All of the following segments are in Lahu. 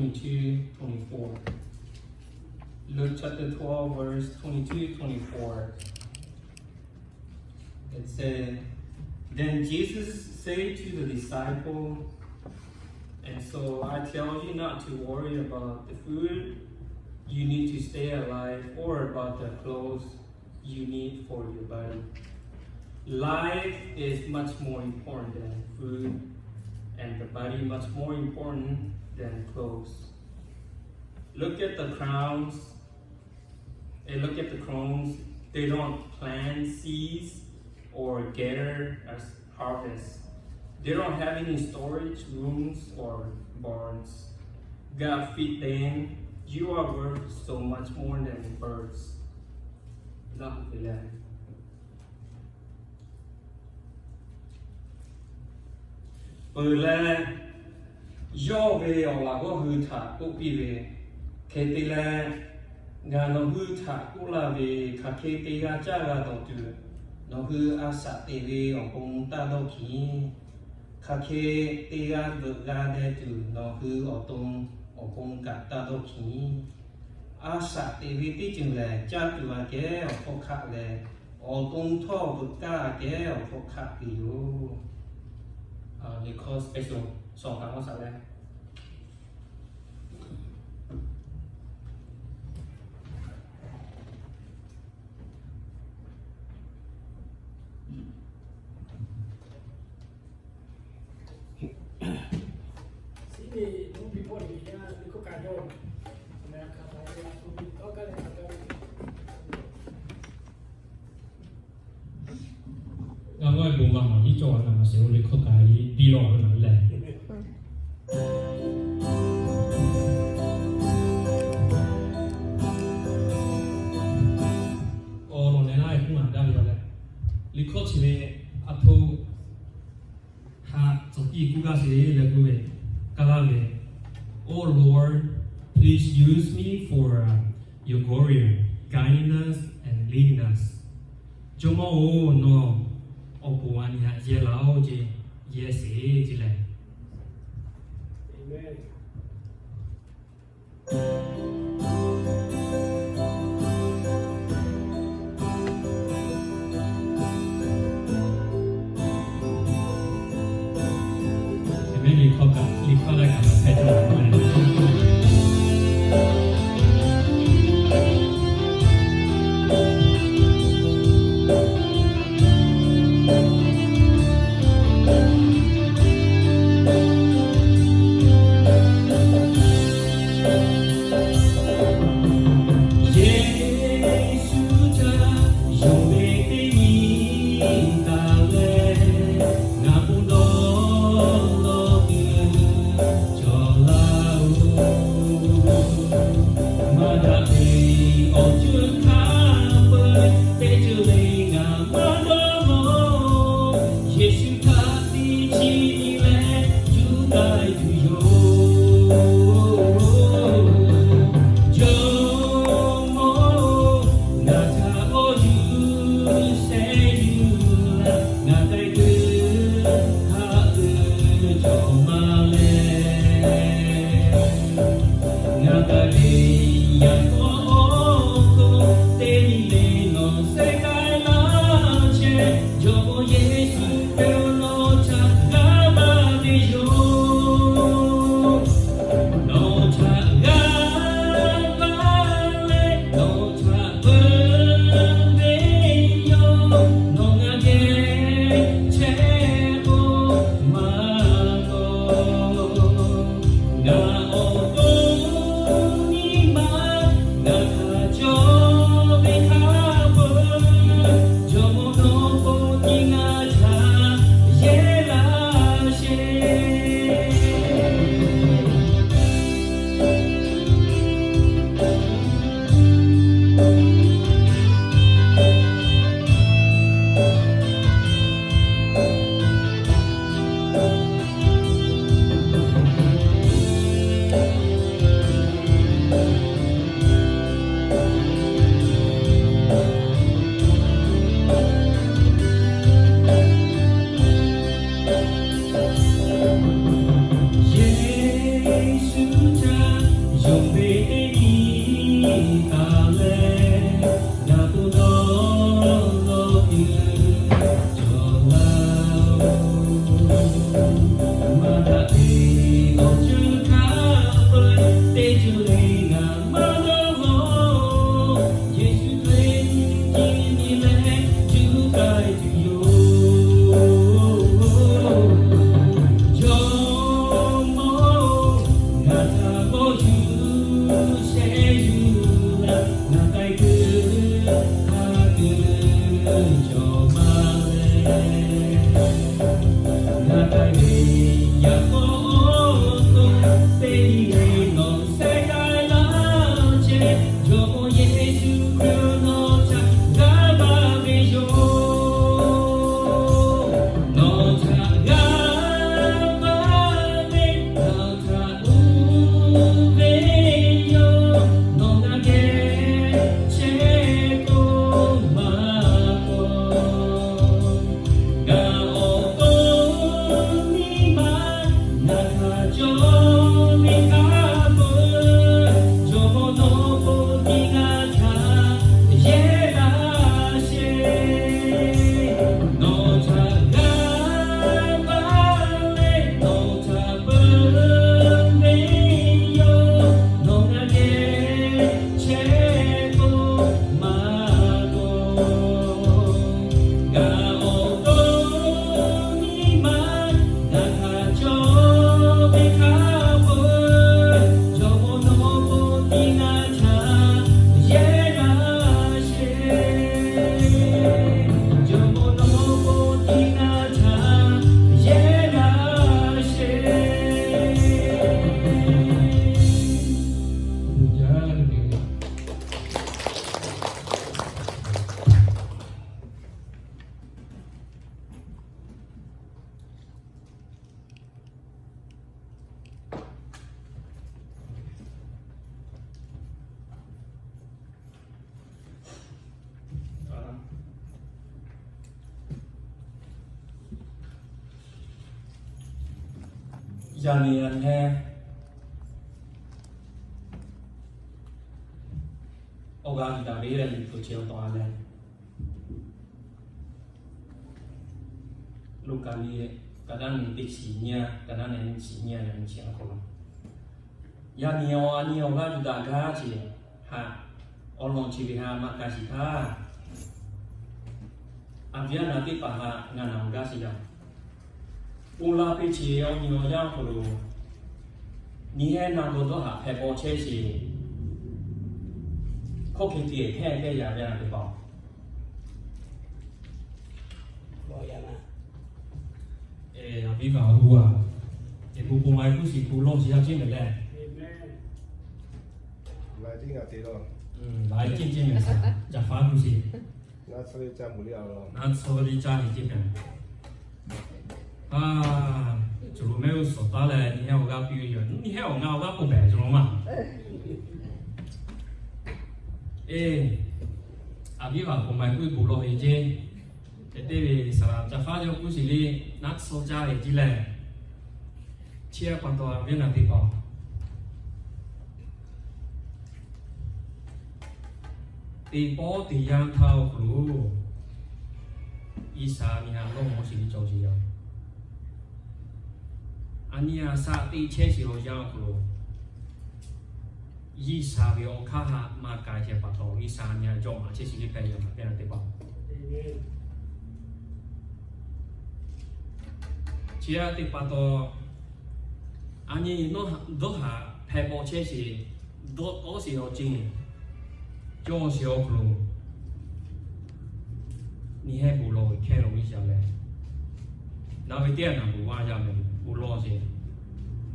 twenty-two, twenty-four. Luke chapter twelve, verse twenty-two, twenty-four. It said, "Then Jesus said to the disciple, and so I tell you not to worry about the food you need to stay alive or about the clothes you need for your body. Life is much more important than food, and the body much more important than clothes. Look at the crowns and look at the crones. They don't plant seeds or gather a harvest. They don't have any storage rooms or barns. God feed them. You are worth so much more than birds." Peuˬ leh, yawˇ ve awˬ laꞈ g'awˇ hui htaꞈ k'oˆ piˇ ve, Hk'e te leh, ngaˬ nawˬ hui htaꞈ k'oˆ laˇ ve, hk'aˬ hk'e te g'a caˇ g'a dawˬ tuˬ, nawˬ hui a shaꞈ teꞈ ve awˬ pon taˇ dawˇ hkiˬ. Hk'aˬ hk'e te g'a veuꞈ g'a deh tuˬ, nawˬ hui awˬ to awˬ pon kaꞈ taˇ dawˇ hkiˬ. A shaꞈ teꞈ ve teˇ ceuˬ lehˬ, caˇ tuˬ aꞈ kehˉ awˬ hk'aw hk'aˆ leh, awˬ to htawˇ veuꞈ kaˇ aꞈ kehˉ awˬ hk'aw hk'aˆ tuˬ yoˬ. Liꞈ hkawˇ special sawˍ kaꞈ maˇ shaˍ leh, ngaˬ g'awˇ e bon ma maˍ yiˉ cawˇ a naˍ maˍ shehˍ o liꞈ hkawˇ kaꞈ biˇ lawˬ ve naˍ lehˬ. Awˬ lawn lehˬ naˉ e k'oˆ maˍ daˇ ve a leh, liꞈ hkawˇ chi ve a htoꞈ haꞈ tcuhˍ piˇ k'oˆ gaˇ sheˍ leh k'oˆ ve, kaˇ laˇ ve, Oh Lord, please use me for your glory, kindness, and leanness. Jawˇmawˇ-oˬ, nawˬ awˬ pon a nyi haꞈ yehˇ laˇ-oˆ ce, yehˇ sheˍ ce lehˬ. Yaꞈ nyi a nyi heˆ, awˬ g'aˇ yuˬ daꞈ ve leh liꞈ hpu chi awˬ taw a leh, Luˉkaꞈ liꞈ ka daˇ nyi teˇ chi nyi a, ka daˇ nyi nyi chi nyi a, yaꞈ nyi chi a hk'aw lo, yaꞈ nyi a nyi awˬ g'aˇ yuˬ daꞈ gaˇ chi haꞈ, awˬ lawn chi ve haꞈ maˇ ka shiˍ htaˇ, a viˉ a naˍ teˇ hpaˍ haꞈ ngaˬ naˬ awˬ g'aˇ shiˍ yaˇ, oˇ laˇ piˇ chi awˬ nyi awˬ yanˇ awˬ hk'aw lo, nyi heˆ naˬ g'awˬ dawˇ haꞈ hpehꞈ bawˬ chehˇ sheˍ. Hkawˇ hk'e te hpehˇ hpehˇ yaꞈ ve a teˇ hpaˍ, a viˉ a hu a, e pu pu ma kuˇ shiˍ ku lawˇ shiˍ yaˇ ceˇ mehˍ leh, laiˉ ceˇ ceˇ mehˍ, Caˍ faˉ kuˇ shiˍ, naˉ tsuhˇ liˇ caˇ ve ceˇ mehˍ. A, cawˬ lo mehˆ g'uˇ suhˍ taˉ leh nyi heˆ awˬ g'aˇ piˇ ve yoˬ. Nyi heˆ awˬ g'aˇ awˬ g'aˇ k'oˆ pehˍ cawˬ lo maˇ. E, a viˉ a pu ma kuˇ pu lawˇ ve ceˇ. Hk'e te ve saˍ laꞈ Caˍ faˉ yawˇ kuˇ shiˍ le, naˉ tsuhˇ caˇ ve ceˇ leh, chi a pa taw a viˉ a naˍ teˇ hpaˍ, teˇ pawˆ teˇ yanˇ htaˇ awˬ hk'aw lo, G'uiˬsha nyi a lawˇ mawˇ shiˍ ve cawˬ sheˍ yaˇ. A nyi a shaꞈ teꞈ chehˇ sheˍ awˬ yanˇ awˬ hk'aw lo, G'uiˬsha ve awˬ hk'aˇ haꞈ maˇ k'ai chehˇ pa taw, G'uiˬsha nyi a jawꞈ maˍ chehˇ sheˍ ve hpehꞈ yaˇ ma teˇ a teˇ hpaˍ. Chi a teˇ pa taw, a nyi dawˇ haꞈ hpehꞈ bawˬ chehˇ sheˍ, dawˇ tawˉ sheˍ awˬ ceuˬ cawˬ sheˍ awˬ hk'aw lo, nyi heˆ bon lawˬ ve hkehˇ lo ve shaˍ leh, naˬ ve teˇ a naˬ bon g'a yaˇ ve bon lawˇ sheˍ.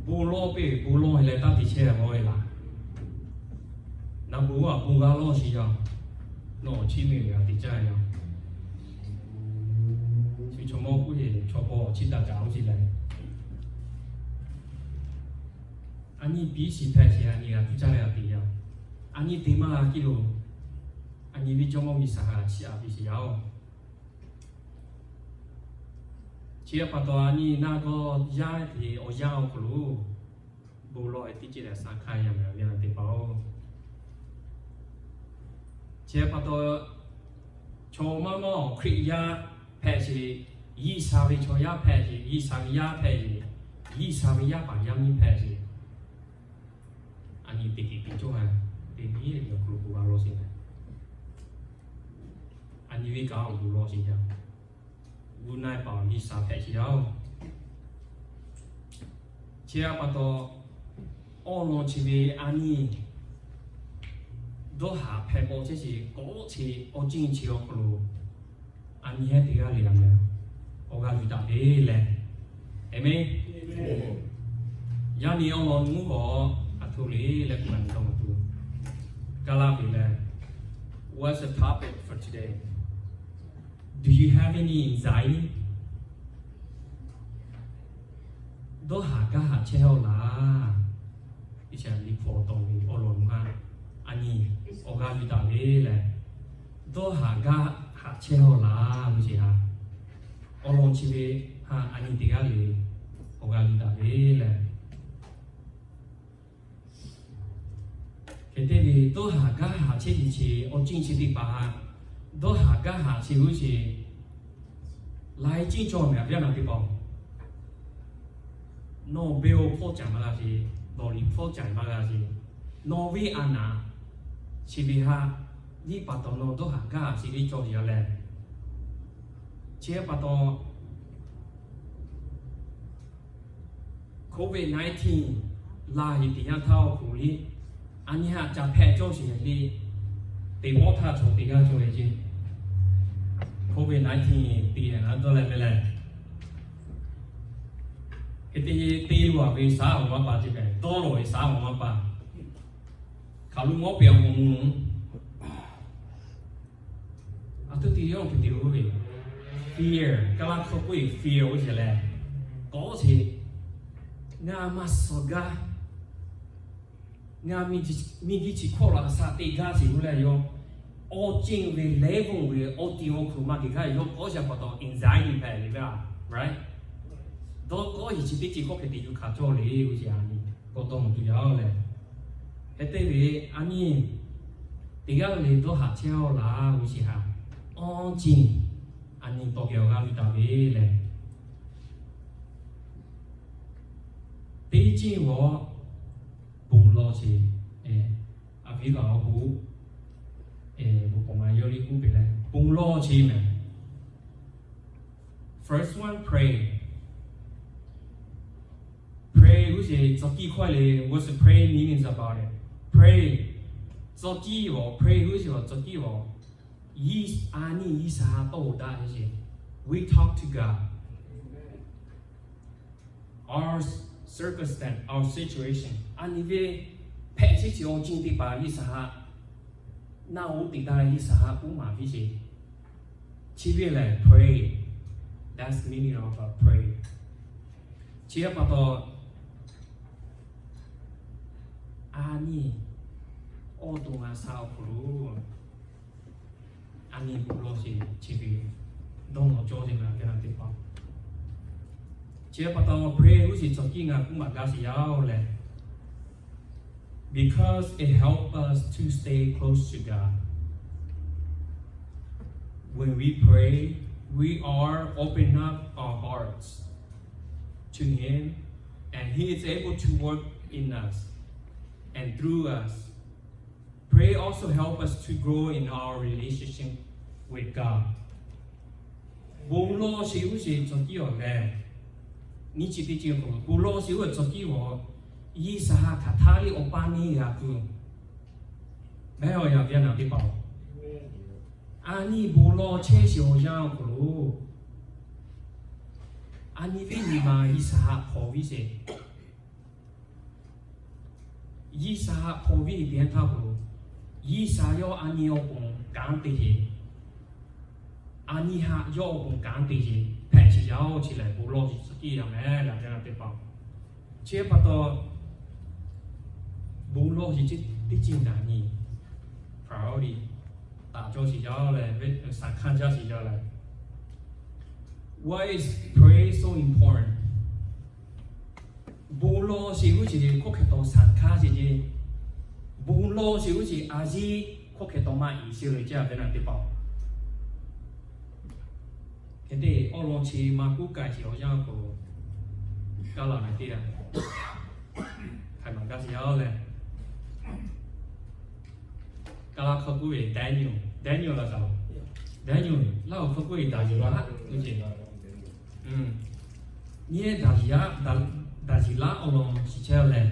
Bon lawˇ piˇ ve bon lawˇ ve leh taˇ te chehˇ a ve laˬ. Naˬ bon a bon g'a lawˇ sheˍ yaˇ. Nawˬ awˬ chiˉ mvuhˇ miˬ g'a te caˇ yaˇ. Chi chaw mawˇ kuˇ heˍ chaw paw awˬ chiˉ taˇ caˇ oˇ chi leh, a nyi piˇ shiˍ hpehꞈ sheˍ, a nyi g'a tuˇ caˇ leh g'a te yaˇ. A nyi te maˇ g'a kiˇ lo, a nyi viˉ jawˇmawˇ G'uiˬsha haꞈ chiˇ aꞈ piˇ sheˍ yaˇ oˬ. Chi a pa taw a nyi naˆ g'awˇ yaˇ ve awˬ yanˇ awˬ hk'aw lo, bon lawˇ ve teˇ ceuˬ leh shaˍ hkanˇ yaˇ ve a viˉ a teˇ hpaˍ oˬ. Chi pa taw, chaw maˇ maˇ awˬ Hkriꞈ yaˇ hpehꞈ sheˍ, G'uiˬsha ve chaw yaˇ hpehꞈ sheˍ, G'uiˬsha ve yaˇ hpehꞈ sheˍ, G'uiˬsha ve yaˇ paˍ yaˇ miˇ hpehꞈ sheˍ, a nyi teꞈ kiꞈ piˇ cawˇ ha, teꞈ nyi awˬ hk'aw lo k'oˆ g'a law sheˍ. A nyi ve kaꞈ awˬ bon law sheˍ jaˇ. G'uˇ naˆ paˍ awˬ G'uiˬsha hpehꞈ sheˍ yaˇ oˬ. Chi pa taw, awˬ lawn chi ve a nyi dawˇ haˍ hpehꞈ k'awꞈ chehˇ sheˍ k'awꞈ chi awˬ ceuˬ chi awˬ hk'aw lo a nyi heˉ teˇ g'aˇ le g'a meh, awˬ g'aˇ yuˬ daꞈ ve leh, Aˍmenˍ. Yaˇ nyi awˬ lawn mvuhˇ k'awꞈ a htoꞈ le leh k'oˆ a nyi dawˇ ma tuˬ, Kaˇlaˇ ve leh, what's the topic for today? Do you have any anxiety? Dawˇ haˍ gaˇ haˍ chehˇ haˉ laˇ. Iˉsaˍreˍlaˆ hpu awˬ to ve awˬ lawn mvuhˇ haˉ, a nyi awˬ g'aˇ yuˬ daꞈ ve leh, dawˇ haˍ gaˇ haˍ chehˇ haˉ laˇ ve sheˍ ha. Awˬ lawn chi ve ha a nyi teˇ g'aˇ le awˬ g'aˇ yuˬ daꞈ ve leh, hk'e te ve dawˇ haˍ gaˇ haˍ chehˇ ve chi awˬ ceuˬ chi teˇ hpaˍ ha, dawˇ haˍ gaˇ haˍ chi g'uˇ sheˍ, laiˉ ceuˬ cawˬ meh a viˉ a naˍ teˇ hpaˍ-oˬ. Nawˬ be awˬ hpawˇ caˍ maˇ g'a sheˍ, dawˬ liꞈ hpawˇ caˍ maˇ g'a sheˍ, nawˬ ve a naˍ chi ve ha, viˉ pa taw nawˬ dawˇ haˍ gaˇ haˍ chi ve cawˬ ve a leh, chi pa taw, Covid nineteen laˬ hiˍ teꞈ yanˇ htaˇ awˬ hk'aw lo le, a nyi haꞈ caˍ hpehꞈ cawˇ sheˍ le, teˇ pawˆ htaˇ chaw teˇ g'aˇ cawˬ ve ceˇ. Covid nineteen teˇ yanˇ dawˇ leh ve leh, hk'e te teˇ lo a ve shaˉ awˬ maˇ pa ceˇ meh, dawˇ lawˬ ve shaˉ awˬ maˇ pa, hkaoˍ lo mawˇ pehꞈ awˬ hk'aw lo a htoꞈ te yawˇ hk'e te lo ve, fear, Kaˇlaˇ hkawˇ k'oˆ ve fear oˇ sheˍ leh, k'awꞈ sheˍ, ngaˬ maˇ suh gaˇ, ngaˬ miˬguiˬ chi hkawˇ lo a shaꞈ teꞈ gaˇ sheˍ lo leh yawˇ, awˬ ceuˬ ve level ve awˬ ti awˬ hk'aw lo maˇ te gaˇ yawˇ k'awꞈ shaˍ pa taw anxiety hpehꞈ ve g'aˇ, right? Dawˇ k'awꞈ sheˍ chi teˇ ceuˬ hkawˇ hk'e te yuˬ hkanˍ cawˇ le oˇ sheˍ a nyi k'awꞈ dawˇ maˍ tuˬ yaˇ leh, hk'e te ve a nyi teˇ g'aˇ le dawˇ haˍ chehˇ haˉ laˇ oˇ sheˍ ha, awˬ ceuˬ a nyi tawˇ geh awˬ g'aˇ yuˬ daꞈ ve leh, teˇ ceuˬ g'awˇ, bon lawˇ sheˍ, a viˉ kaꞈ awˬ bon, bon k'awꞈ ma yawˇ liˇ k'oˆ peuˬ leh bon lawˇ sheˍ meh. First one, pray. Pray g'uˇ sheˍ tcuh kiˇ hkawˇ le, what's the pray meanings about it? Pray, tcuh kiˇ g'awˬ, pray g'uˇ sheˍ g'awˬ tcuh kiˇ g'awˬ, a nyi G'uiˬsha ha tawˇ oˬ daꞈ sheˍ. We talk to God. Our circumstance, our situation, a nyi ve hpehꞈ chehˇ chi awˬ ceuˬ teˇ hpaˍ G'uiˬsha ha naˆ oˉ teꞈ taˇ leh G'uiˬsha ha k'oˆ maˍ piˇ sheˍ. Chi ve lehˬ pray, that's meaning of pray. Chi pa taw, a nyi awˬ to ngaˬ sha awˬ hk'aw lo a nyi bon lawˇ sheˍ chi ve dawˇ nawˬ cawˇ sheˍ ngaˬ ve na teˇ hpaˍ. Chi pa taw pray g'uˇ sheˍ tcuh kiˇ ngaˬ k'oˆ maˍ gaˇ sheˍ yaˇ oˬ leh, because it helps us to stay close to God. When we pray, we are opening up our hearts to Him, and He is able to work in us and through us. Pray also help us to grow in our relationship with God. Bon lawˇ sheˍ g'uˇ sheˍ tcuh kiˇ awˬ leh, nyi chi teˇ ceuˬ k'o, bon lawˇ sheˍ g'uˇ tcuh kiˇ awˬ, G'uiˬsha ha hk'aˬ htaˇ liˇ awˬ pa neˇ g'a tuˬ, mehˉ awˬ yaˇ viˉ a naˍ teˇ hpaˍ-oˬ, a nyi bon lawˇ chehˇ sheˍ awˬ yanˇ awˬ hk'aw lo, a nyi ve nyi ma G'uiˬsha ha hpawnˬ viˇ sheˍ. G'uiˬsha ha hpawnˬ viˇ teˇ yanˇ htaˇ k'o, G'uiˬsha yawˇ a nyi awˬ pon kanˉ te sheˍ. A nyi haꞈ yawˇ awˬ pon kanˉ te sheˍ hpehꞈ sheˍ yaˇ oˬ. Chi lehˬ bon lawˇ sheˍ tcuh kiˇ yaˇ meh laꞈ jaˇ teˇ hpaˍ. Chi pa taw, bon lawˇ sheˍ teˇ ceuˬ ngaˬ nyi priority taˍ cawˇ sheˍ yaˇ leh, ve saˍ hkanˇ jaˇ sheˍ yaˇ leh, why is prayer so important? Bon lawˇ sheˍ g'uˇ sheˍ hkawˇ hk'e taw saˍ hkanˇ sheˍ ceˇ. Bon lawˇ sheˍ g'uˇ sheˍ a yiˇ hk'e taw maˇ i sheˍ ve ceˇ a ve na teˇ hpaˍ. Hk'e te awˬ lawn chi maˇ kuˉ k'ai sheˍ awˬ yanˇ k'o, kaˇ laˬ na teˇ g'aˇ hk'aˬ ma gaˇ sheˍ yaˇ leh, kaˇ laˇ hk'aw k'oˆ ve Daniel, Daniel laˇ shaˍ, Daniel laˇ awˬ hk'aw k'oˆ ve Daˍyeˍlaˆ teˇ ceuˬ. Nyi Daˍyeˍlaˆ, Daˍyeˍlaˆ awˬ lawn shiˍ chehˇ leh,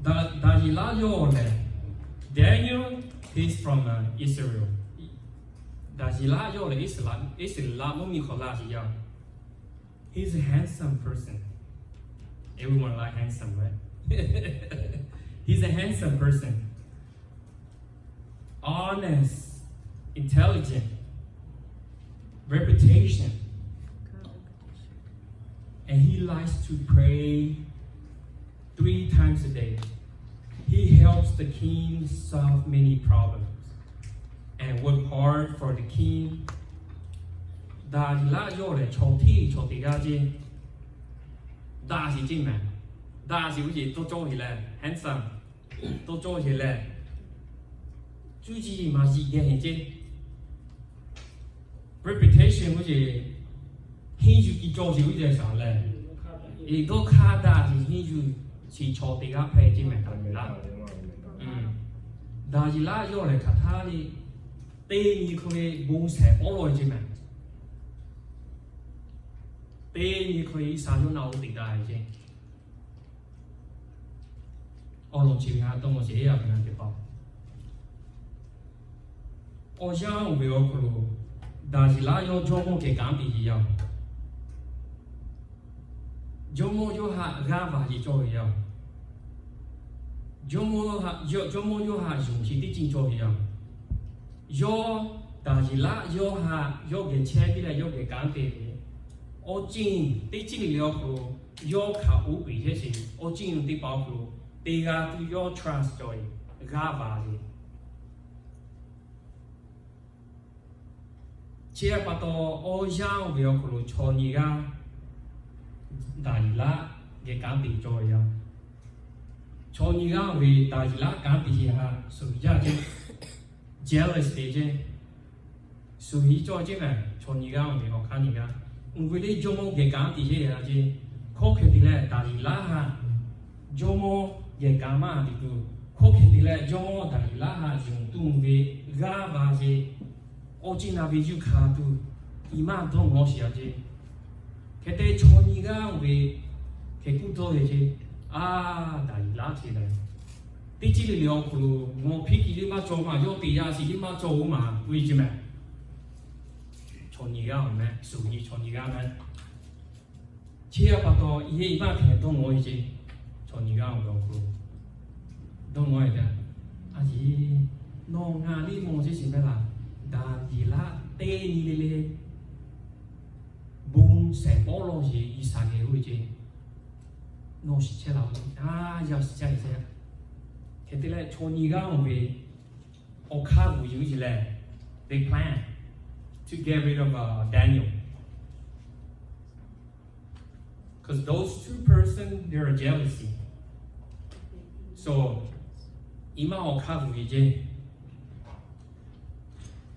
Daˍyeˍlaˆ yawˇ lehˬ, Daniel, he's from Israel. Daˍyeˍlaˆ yawˇ lehˬ Iˉsaˍreˍlaˆ mvuhˇmiˬ hk'aw la sheˍ yaˇ. He's a handsome person. Everyone like handsome, right? He's a handsome person. Honest, intelligent, reputation, and he likes to pray three times a day. He helps the king solve many problems and work hard for the king. Daˍyeˍlaˆ yawˇ lehˬ chaw hteˇ chaw te g'aˇ ceˇ. Daꞈ sheˍ ceˇ mehˍ. Daꞈ sheˍ ve ceˇ tawˇ cawˇ sheˍ leh handsome, tawˇ cawˇ sheˍ leh, cuˇ yiˍ maˍ yiˍ geh heˍ ceˇ. Reputation ve ceˇ, henˇ yuˬ kiˇ cawˇ sheˍ ve ceˇ shaˍ leh, eˬ dawˇ hk'aˇ daꞈ sheˍ henˇ yuˬ chi chaw te g'aˇ hpehꞈ ceˇ mehˍ Daˍyeˍlaˆ. Daˍyeˍlaˆ yawˇ lehˬ hk'aˬ htaˇ le, teˇ nyi hk'aw ve bon shehˍ pawˆ lawˬ ceˇ mehˍ. Teˇ nyi hk'aw ve Iˉsaˍreˍlaˆ oˇ teꞈ daꞈ ve ceˇ. Awˬ lawn chi ve ha dawˇ maw sheˍ a ve na teˇ hpaˍ. Awˬ yanˇ oˇ ve awˬ hk'aw lo, Daˍyeˍlaˆ yawˇ jawˇmawˇ geh kanˉ te sheˍ yaˇ. Jawˇmawˇ yawˇ haꞈ g'aˇ va yeˬ cawˇ ve yaˇ. Jawˇmawˇ yawˇ haꞈ, jawˇmawˇ yawˇ haꞈ yonˍ chi teˇ ceuˬ cawˇ ve yaˇ. Yawˇ, Daˍyeˍlaˆ yawˇ haꞈ yawˇ geh chehˇ piˇ leh yawˇ geh kanˉ te ve, awˬ ceuˬ teˇ ceuˬ le le awˬ hk'aw lo, yawˇ hk'aˬ oˉ peˍ chehˇ sheˍ ve awˬ ceuˬ teˇ hpaˍ awˬ hk'aw lo, teˇ g'aˇ tuˬ yawˇ trust cawˬ ve, g'aˇ va ve. Chi pa taw, awˬ yanˇ oˇ ve awˬ hk'aw lo chaw nyi g'aˇ Daˍyeˍlaˆ geh kanˉ te cawˇ ve yaˇ. Chaw nyi g'aˇ oˇ ve Daˍyeˍlaˆ kanˉ te sheˍ haꞈ suˍ jaˇ ceˇ, jealous te ceˇ. Suˍ hiˉ cawˇ ceˇ mehˍ, chaw nyi g'aˇ oˇ ve awˬ hk'aˇ nyi g'aˇ, uˬ ve le jawˇmawˇ geh kanˉ te sheˍ yaˇ ceˇ. Hkawˇ hk'e te leh Daˍyeˍlaˆ haꞈ jawˇmawˇ geh kanˉ maˇ te tuˬ, hkawˇ hk'e te leh jawˇmawˇ Daˍyeˍlaˆ haꞈ yonˍ tuˬ ve g'aˇ va sheˍ. Awˬ ceuˬ na ve yuˇ hkanˍ tuˬ, i maˇ dawˇ ngawˬ sheˍ yaˇ ceˇ. Hk'e te chaw nyi g'aˇ oˇ ve hk'e kuˇ dawˇ ve ceˇ, a, Daˍyeˍlaˆ chi lehˬ, teˇ ceuˬ le le awˬ hk'aw lo ngawˬ hpiˇ kiˬ le maˇ cawˬ maˇ, yawˇ te yaˇ shiˍ le maˇ cawˬ oˬ maˇ k'oˆ ve ceˇ mehˍ. Chaw nyi g'aˇ oˇ mehˍ, suˍ nyi chaw nyi g'aˇ mehˍ. Chi pa taw, i heˆ i maˇ hk'e dawˇ ngawˬ ve ceˇ. Chaw nyi g'aˇ oˇ ve awˬ hk'aw lo dawˇ ngawˬ ve teˇ, a yeˬ, nawˬ ngaˬ liˇ mawˬ ceˇ shiˍ mehˍ laˬ. Daˍyeˍlaˆ teˇ nyi le le bon shehˍ pawˆ lawˬ sheˍ Iˉsaˍreˍlaˆ oˇ ve ceˇ. Nawˬ shiˍ chehˇ laˬ, a, yaˇ shiˍ chehˇ ve ceˇ. Hk'e te leh chaw nyi g'aˇ oˇ ve awˬ hk'aˇ vuˬ yuˬ ve ceˇ leh, they plan to get rid of Daniel. Because those two person, they are jealousy. So, i maˇ awˬ hk'aˇ vuˬ ve ceˇ.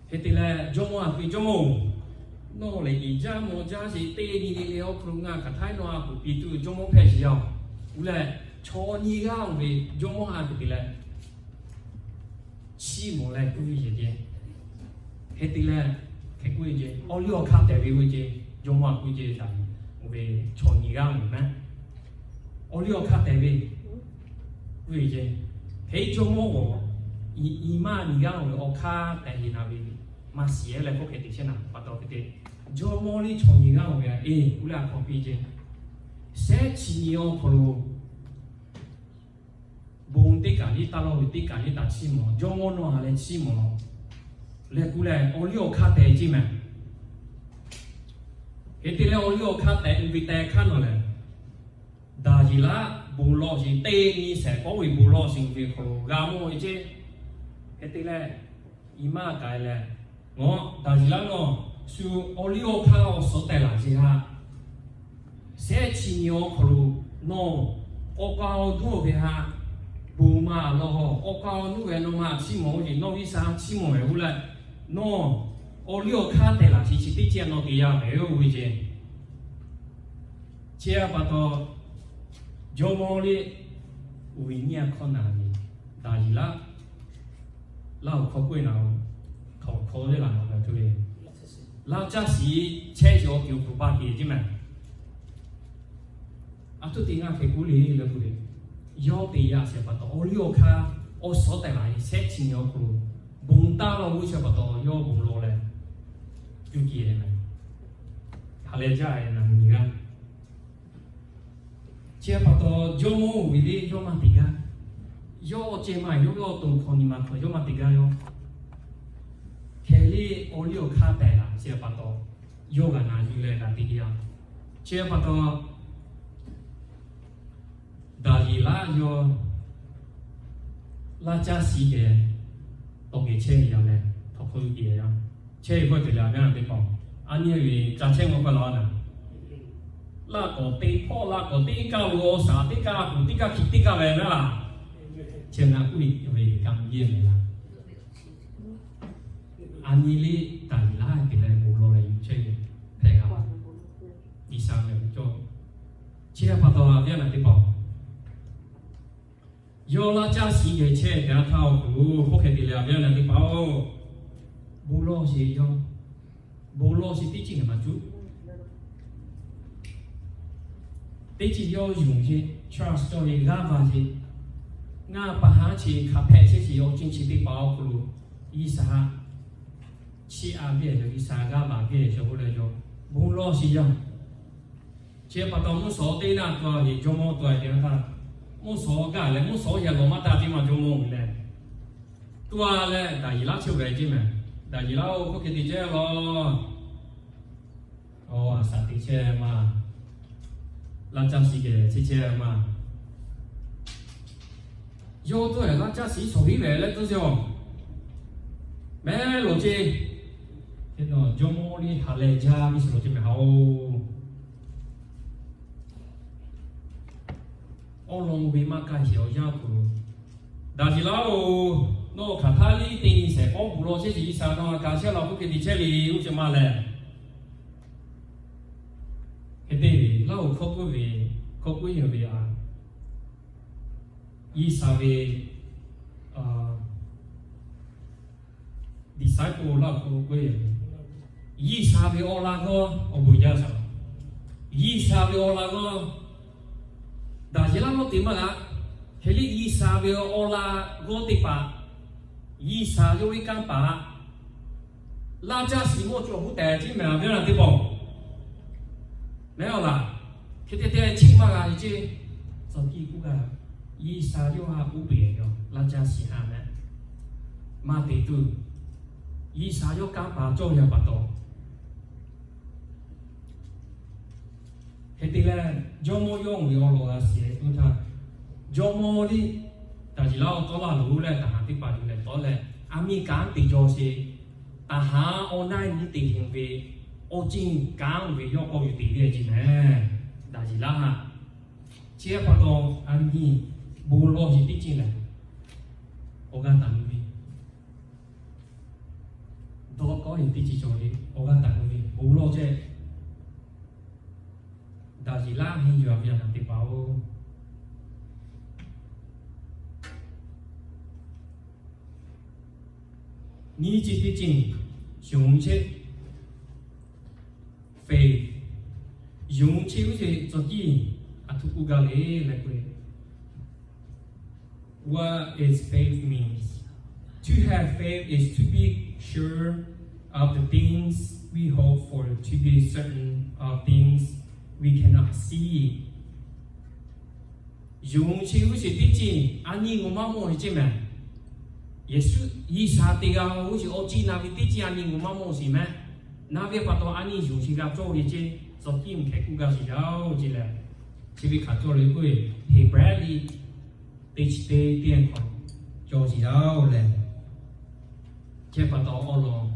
Hk'e te leh jawˇmawˇ haꞈ k'oˆ ve, Jawˇmawˇ-oˬ, nawˬ lehˬ iˉ jaˇ mawˬ jaˇ sheˍ, teˇ nyi le le awˬ hk'aw lo ngaˬ hk'aˬ htaˇ nawˬ a kuˬ piˇ tuˬ jawˇmawˇ hpehꞈ sheˍ yaˇ-oˬ. Uˉ leh chaw nyi g'aˇ oˇ ve jawˇmawˇ haꞈ k'oˆ te leh, chiˇ mawˬ leh k'oˆ ve ceˇ. Hk'e te leh, hk'e k'oˆ ve ceˇ, awˬ liˇ awˬ hk'aˇ tehꞈ ve k'oˆ ve ceˇ, jawˇmawˇ haꞈ k'oˆ ve ceˇ, daꞈ ve chaw nyi g'aˇ oˇ mehˍ. Awˬ liˇ awˬ hk'aˇ tehꞈ ve k'oˆ ve ceˇ. Hk'e jawˇmawˇ-oˬ, i maˇ nyi g'aˇ oˇ ve awˬ hk'aˇ tehꞈ heˍ na ve maˇ shiˍ leh k'oˆ hk'e te chehˇ na pa taw hk'e te, jawˇmawˇ liˇ chaw nyi g'aˇ oˇ ve a e k'oˆ leh a hk'aw piˇ ceˇ. Shehˉ chi nyi awˬ hk'aw lo bon teˇ kaˬ liˇ taˇ lawˇ ve teˇ kaˬ liˇ taꞈ chiˇ mawˬ, jawˇmawˇ nawˬ ha leh chiˇ mawˬ leh k'oˆ leh awˬ liˇ awˬ hk'aˇ tehꞈ ceˇ mehˍ. Hk'e te leh awˬ liˇ awˬ hk'aˇ tehꞈ ve teˇ hk'aˇ nawˬ lehˬ, Daˍyeˍlaˆ bon lawˬ sheˍ, teˇ nyi shehˍ pawˆ ve bon lawˬ sheˍ ve hk'aw lo g'a mawˬ ve ceˇ. Hk'e te leh, i maˇ k'ai leh, ngaˬ Daˍyeˍlaˆ nawˬ shu awˬ liˇ awˬ hk'aˇ awˬ suhˍ tehꞈ laˬ sheˍ haꞈ. Shehˉ chi nyi awˬ hk'aw lo nawˬ k'awꞈ k'awꞈ awˬ duˇ ve haꞈ. Bon maˇ law, awˬ hk'aw nuˇ ve nawˬ maˇ chiˇ mawˬ ve, nawˬ G'uiˬsha chiˇ mawˬ ve oˇ leh, nawˬ awˬ liˇ awˬ hk'aˇ tehˬ laˬ chi chi teˇ ceuˬ nawˬ te yaˇ ve oˇ ve ce. Chi htaꞈ pa taw, jawˇmawˇ liˇ uiˍ nyi a hkawˇ naˍ ve, Daˍyeˍlaˆ, Laˇ huˍ hkawˇ k'oˆ ve naˍ, htawnˍ hkawˇ teˇ laˬ na ga tuˬ ve, laˇ caˇ shiˍ chehˇ ve awˬ tiꞈ awˬ hk'aw lo pa tiꞈ ceˇ mehˍ. A htoꞈ te ngaˇ hk'e k'oˆ le le k'oˆ ve, yawˇ te yaˇ shehˍ pa taw, awˬ liˇ awˬ hk'aˇ awˬ suhˉ tehˬ laˬ shehˆ chi nyi awˬ hk'aw lo, bon taˇ law g'uˇ shehˍ pa taw yawˇ bon lawˬ leh, cuˇ ci e mehˍ. Hk'aˬ lehˬ jaˇ ve naˍ miˬ g'aˇ. Chi htaꞈ pa taw, jawˇmawˇ uiˍ ve yawˇ maˇ te gaˇ. Yawˇ awˬ ceh maˇ yawˇ ve awˬ to hk'aw nyi ma hk'aw yawˇ maˇ te gaˇ yawˇ. Hk'e le awˬ liˇ awˬ hk'aˇ tehˬ laˬ chi htaꞈ pa taw, yawˇ g'a na yuˬ leh g'a te gaˇ. Chi htaꞈ pa taw, Daˍyeˍlaˆ yawˇ laˇ caˇ shiˍ geh tawˇ geh chehˇ ve yaˇ leh, htawnˍ hkawˇ teˇ geh yaˇ chehˇ ve k'oˆ te leh, a gaˇ teˇ hpaˍ, a nyi ve ca chehˇ maˇ k'oˆ laˇ naˍ. Laˇ k'awꞈ te hpawˇ laˇ k'awꞈ teˇ kaˇ lo awˬ shaˍ teˇ kaˇ kuˬ teˇ kaˇ hki teˇ kaˇ ve naˍ laˇ. Chi ngaˬ k'oˆ ve ka mvuh yeˇ ve laˇ. A nyi le Daˍyeˍlaˆ te leh bon lawˬ leh yuˬ chehˇ ve hpehꞈ g'a. G'uiˬsha ve cawˇ. Chi htaꞈ pa taw, a viˉ a naˍ teˇ hpaˍ, yawˇ laˇ caˇ shiˍ geh chehˇ ve teˇ yanˇ htaˇ awˬ hk'aw lo, hk'oˆ hk'e te leh a viˉ a naˍ teˇ hpaˍ-oˬ, bon lawˬ sheˍ yawˇ, bon lawˬ sheˍ teˇ ceuˬ ngaˬ maˇ cuˇ. Teˇ ceuˬ yawˇ yonˍ sheˍ, trust cawˬ ve, g'aˇ va sheˍ, ngaˬ pa haˉ chi hk'a hpehꞈ chehˇ sheˍ awˬ ceuˬ chi teˇ hpaˍ awˬ hk'aw lo, G'uiˬsha chiˇ a viˉ a cawˬ, G'uiˬsha g'aˇ va viˉ a cawˬ k'oˆ leh yawˇ bon lawˬ sheˍ yaˇ. Chi htaꞈ pa taw, mvuhˇ shawˍ teˇ naˇ tuˬ a ve jawˇmawˇ tuˬ a ve teˇ yanˇ htaˇ, mvuhˇ shawˍ gaˬ leh mvuhˇ shawˍ yehˬ lawˬ maˇ taˇ ceˇ maˇ jawˇmawˇ uiˍ leh, tuˬ a leh Daˍyeˍlaˆ chehˇ ve ceˇ mehˍ. Daˍyeˍlaˆ-oˬ, hk'oˆ hk'e te chehˇ laˇ. Aˬ, a shaˍ te chehˇ maˇ, laˇ caˇ shiˍ geh chehˇ chehˇ maˇ. Yawˇ tuˬ a laˇ caˇ shiˍ shawˍ hiˉ ve leh tuˬ sheˍ-oˬ, mehˉ loˬ ceˇ. Hk'e te jawˇmawˇ liˇ ha leh jaˇ ve suhˍ lo ceˇ mehˍ haꞈ-oˬ. Awˬ lawn ve maˇ kaˇ sheˍ awˬ yanˇ awˬ hk'aw lo, Daˍyeˍlaˆ-oˬ, nawˬ hk'aˬ htaˇ liˇ teˇ nyi shehˍ k'awˇ bon lawˬ chehˇ sheˍ, G'uiˬsha nawˬ htaꞈ kaꞈ chehˇ laˇ k'oˆ hk'e te chehˇ le, oˇ ceuˬ maˇ lehˬ. Hk'e te ve Laˇ huˍ hkawˇ k'oˆ ve, hkawˇ k'oˆ ve a, G'uiˬsha ve disciple Laˇ huˍ hkawˇ k'oˆ ve, G'uiˬsha ve awˬ laꞈ g'awˇ awˬ bon jaˇ shaˍ. G'uiˬsha ve awˬ laꞈ g'awˇ Daˍyeˍlaˆ mawˇ te maˇ g'a. Hk'e le G'uiˬsha ve awˬ laꞈ g'awˇ teˇ hpaˍ, G'uiˬsha yawˇ ve kanˇ paˍ laˇ caˇ shiˍ mawˇ cawˬ k'oˆ tehꞈ ceˇ mehˍ a viˉ a naˍ teˇ hpaˍ-oˬ. Mehˉ awˬ laˬ, hk'e te te chi maˇ g'a ve ceˇ. Tcuh kiˇ k'oˆ gaˇ, G'uiˬsha yawˇ ha k'oˆ peuˬ ve laˇ caˇ shiˍ ha mehˍ. Maˇ te tuˬ, G'uiˬsha yawˇ kanˇ paˍ cawˇ ve pa taw, hk'e te leh, jawˇmawˇ yawˇ ve awˬ lawn g'a shiˍ tuˬ htaˇ, jawˇmawˇ liˇ Daˍyeˍlaˆ awˬ tawˇ laˇ loˬ leh taˍ haˍ teˇ hpaˍ yuˬ leh tawˆ leh, aˬ miˇ kanˉ te jaw sheˍ, taˍ haˍ awˬ naˆ nyi te heˍ ve, awˬ ceuˬ kanˉ ve yawˇ k'awꞈ yuˬ te ve ceˇ mehˍ. Daˍyeˍlaˆ ha, chi htaꞈ pa taw, a nyi bon lawˬ sheˍ teˇ ceuˬ lehˬ, awˬ g'aˇ taˍ mvuh ve, dawˇ kawˉ ve teˇ ceuˬ cawˬ ve awˬ g'aˇ taˍ mvuh ve bon lawˬ chehˇ. Daˍyeˍlaˆ henˇ yuˬ a ve a naˍ teˇ hpaˍ-oˬ, nyiˇ ceuˬ teˇ ceuˬ, yonˍ chehˇ, faith, yonˍ chehˇ ve ce tcuh kiˇ, aˬ htoꞈ k'oˆ gaˇ le leh k'o, What is faith means? To have faith is to be sure of the things we hope for, to be certain of things we cannot see. Yonˍ chehˇ g'uˇ suhˍ teˇ ceuˬ a nyi ngaˬ maˇ mawˬ ve ceˇ mehˍ. Yeˍsuˆ G'uiˬsha te g'a g'uˇ suhˍ awˬ ciˉ na ve teˇ ceuˬ a nyi ngaˬ maˇ mawˬ sheˍ mehˍ. Na ve pa taw a nyi yonˍ sheˍ g'a cawˇ ve ceˇ. Tcuh kiˇ mvuhˇ hk'e k'oˆ gaˇ sheˍ yaˇ-oˬ ceˇ lehˬ, chi ve hk'aˬ cawˇ le k'oˆ ve, Heˍbrehˇ liꞈ teˇ chi teˇ teˇ hk'awꞈ cawˇ sheˍ yaˇ-oˬ lehˬ, chi pa taw awˬ lawn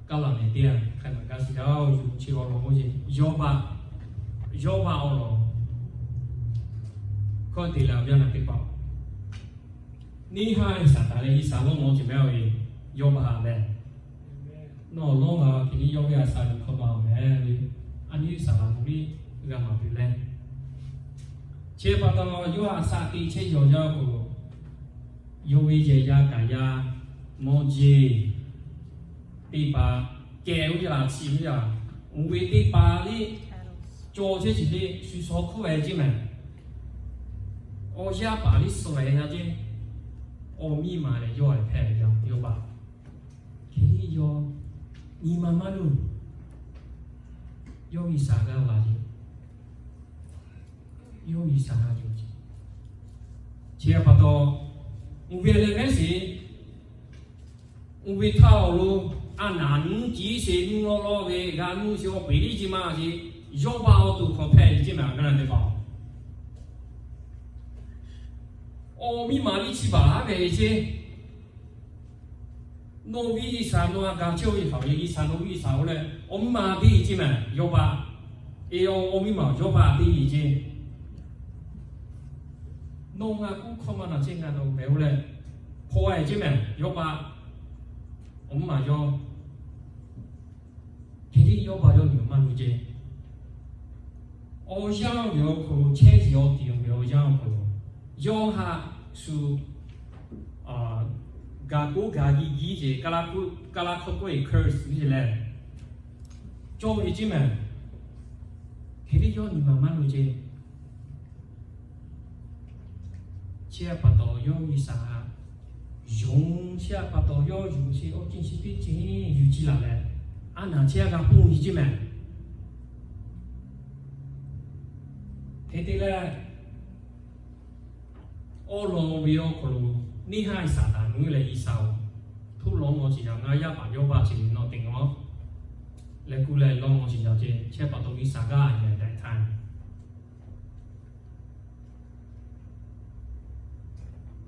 kaˉ laˬ mehˍ teˇ yanˇ hk'a gaˬ gaˇ sheˍ yaˇ-oˬ. Yonˍ chehˇ awˬ lawn k'oˆ ve, Yawˇbaˆ, Yawˇbaˆ awˬ lawn hkawˇ te leh a viˉ a naˍ teˇ hpaˍ Neˇ haiˇ Saˍtanˍ leh G'uiˬ sha lawˇ maw ceh mehˉ ve, yawˇ baˬ leh, nawˬ lawˇ ngaˬ hk'e tiˉ yawˇ ve a shaꞈ yuˬ hk'aw ma-oˬ mehˍ le. A nyi G'uiˬ sha laˬ tuˬ liˇ g'a maˍ tuˬ leh, chi pa taw yawˇ a shaꞈ teꞈ chehˇ yaw jaˇ k'o, yawˇ ve yehˬ yaˇ kaˍ yaˇ mawˇ jeˇ teˇ hpaˍ kehˬ ve yaˇ chi ve yaˇ, oˇ ve teˇ hpaˍ liˇ cawˬ chehˇ chi liˇ shu shaw hk'oˆ ve ceˇ mehˍ. Awˬ yanˇ paˍ liˇ suh ve yaˇ ceˇ, awˬ miˇ ma leh yawˇ hpehꞈ ve yaˇ yawˇ baˬ. Hk'e liˇ yawˇ nyi ma maˇ luˬ. Yawˇ G'uiˬ sha g'a laˬ ce. Yawˇ G'uiˬ sha g'a cawˬ ce. Chi pa taw, oˇ ve leh mehˉ sheˍ, oˇ ve htaˇ awˬ lo a naˍ nuˇ ciˉ sheˍ nuˇ lawˇ lawˇ ve g'a nuˇ sheˍ awˬ peˍ liˇ ce maˇ ce, yawˇ baˬ awˬ to hk'aw hpehꞈ ve ceˇ mehˍ a gaˇ na teˇ hpaˍ. Awˬ miˇ ma liˇ chi baˬ ve ceˇ. Nawˬ viˇ G'uiˬ sha nawˬ a ga chehˇ ve hk'aˬ ve G'uiˬ sha nawˬ viˇ G'uiˬ sha-oˬ leh, awˬ miˇ ma teˇ ceˇ mehˍ yawˇ baˬ. E, awˬ miˇ ma yawˇ baˬ teˇ ceˇ. Nawˬ ngaˬ kuˇ hkawˇ maˇ na chehˇ ngaˬ nawˬ pehˍ-oˬ leh, hk'aw a ceˇ mehˍ yawˇ baˬ. Awˬ miˇ ma yawˇ hk'e tiˉ yawˇ baˬ yawˇ nyi ma maˇ luˬ ce. Awˬ yanˇ ve awˬ hk'aw lo chehˇ shiˍ awˬ tiˍ ve awˬ yanˇ awˬ hk'aw lo, yawˇ haꞈ shu gaˬ k'oˆ gaˬ giˇ giˇ ce, kaˇ laˇ hk'oˆ k'oˆ e curse ce leh, cawˬ ve ceˇ mehˍ. Hk'e tiˉ yawˇ nyi ma maˇ luˬ ce. Chi pa taw yawˇ G'uiˬ sha yonˍ, chi pa taw yawˇ yonˍ sheˍ awˬ ceˇ chi teˇ ceˇ yuˬ ciˇ laˬ leh, a naˍ chehˇ g'a ponˬ ve ceˇ mehˍ. Hk'e te leh, awˬ lawn ve awˬ hk'aw lo neˇ haiˇ Saˍtanˍ nuˇ leh G'uiˬ sha-oˬ, htoˆ lawˇ maw shiˍ yaˇ ngaˬ yaˇ paˍ yawˇ baˬ ce ve nawˬ te ngaˬ leh kuˇ leh lawˇ maw shiˍ yaˇ ce, chi pa taw G'uiˬ sha g'aˇ nyi tehꞈ htaˇ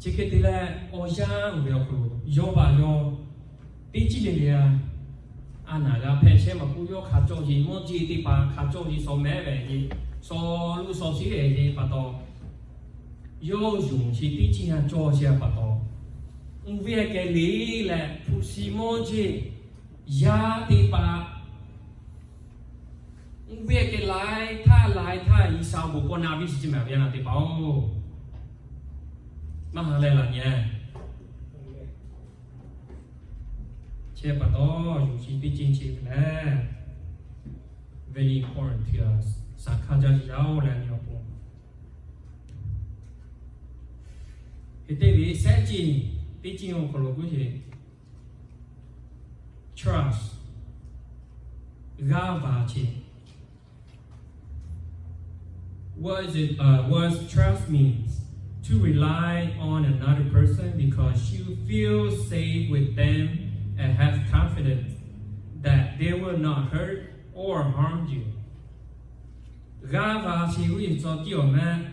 Chi hk'e te leh, awˬ yanˇ ve awˬ hk'aw lo yawˇ baˬ yawˇ teˇ ciˉ le le a, a naˍ g'a hpehꞈ chehˇ maˇ k'oˆ, yawˇ hk'a cawˇ ce mawˇ jeˇ teˇ hpaˍ hk'a cawˇ ce shawˍ mehˉ ve ce, shawˍ luˇ shawˍ shiˉ ve ce pa taw, yawˇ yonˍ chi teˇ ciˉ a cawˇ ce pa taw, uˇ ve kehˬ le leh hpu shi mawˇ jeˇ yaˇ teˇ hpaˍ uˇ ve kehˬ laiˉ htaˇ laiˉ htaˇ G'uiˬ sha awˬ bon k'awꞈ na piˇ shiˍ ceˇ mehˍ ve a naˍ teˇ hpaˍ-oˬ. Maˇ ha leh laˬ nyi. Chi pa taw, yonˍ chi teˇ ceuˬ chi lehˬ, very important to us. Saˍ hkaˇ jaˇ yaˇ-oˬ leh nyi awˬ pon, hk'e te ve sehˉ ceuˬ teˇ ceuˬ awˬ hk'aw lo k'oˆ ve, trust, g'aˇ va ce. What is it? Uh, what trust means? To rely on another person because you feel safe with them and have confidence that they will not hurt or harm you. G'aˇ va ce k'oˆ ve tcuh tiˉ awˬ mehˉ,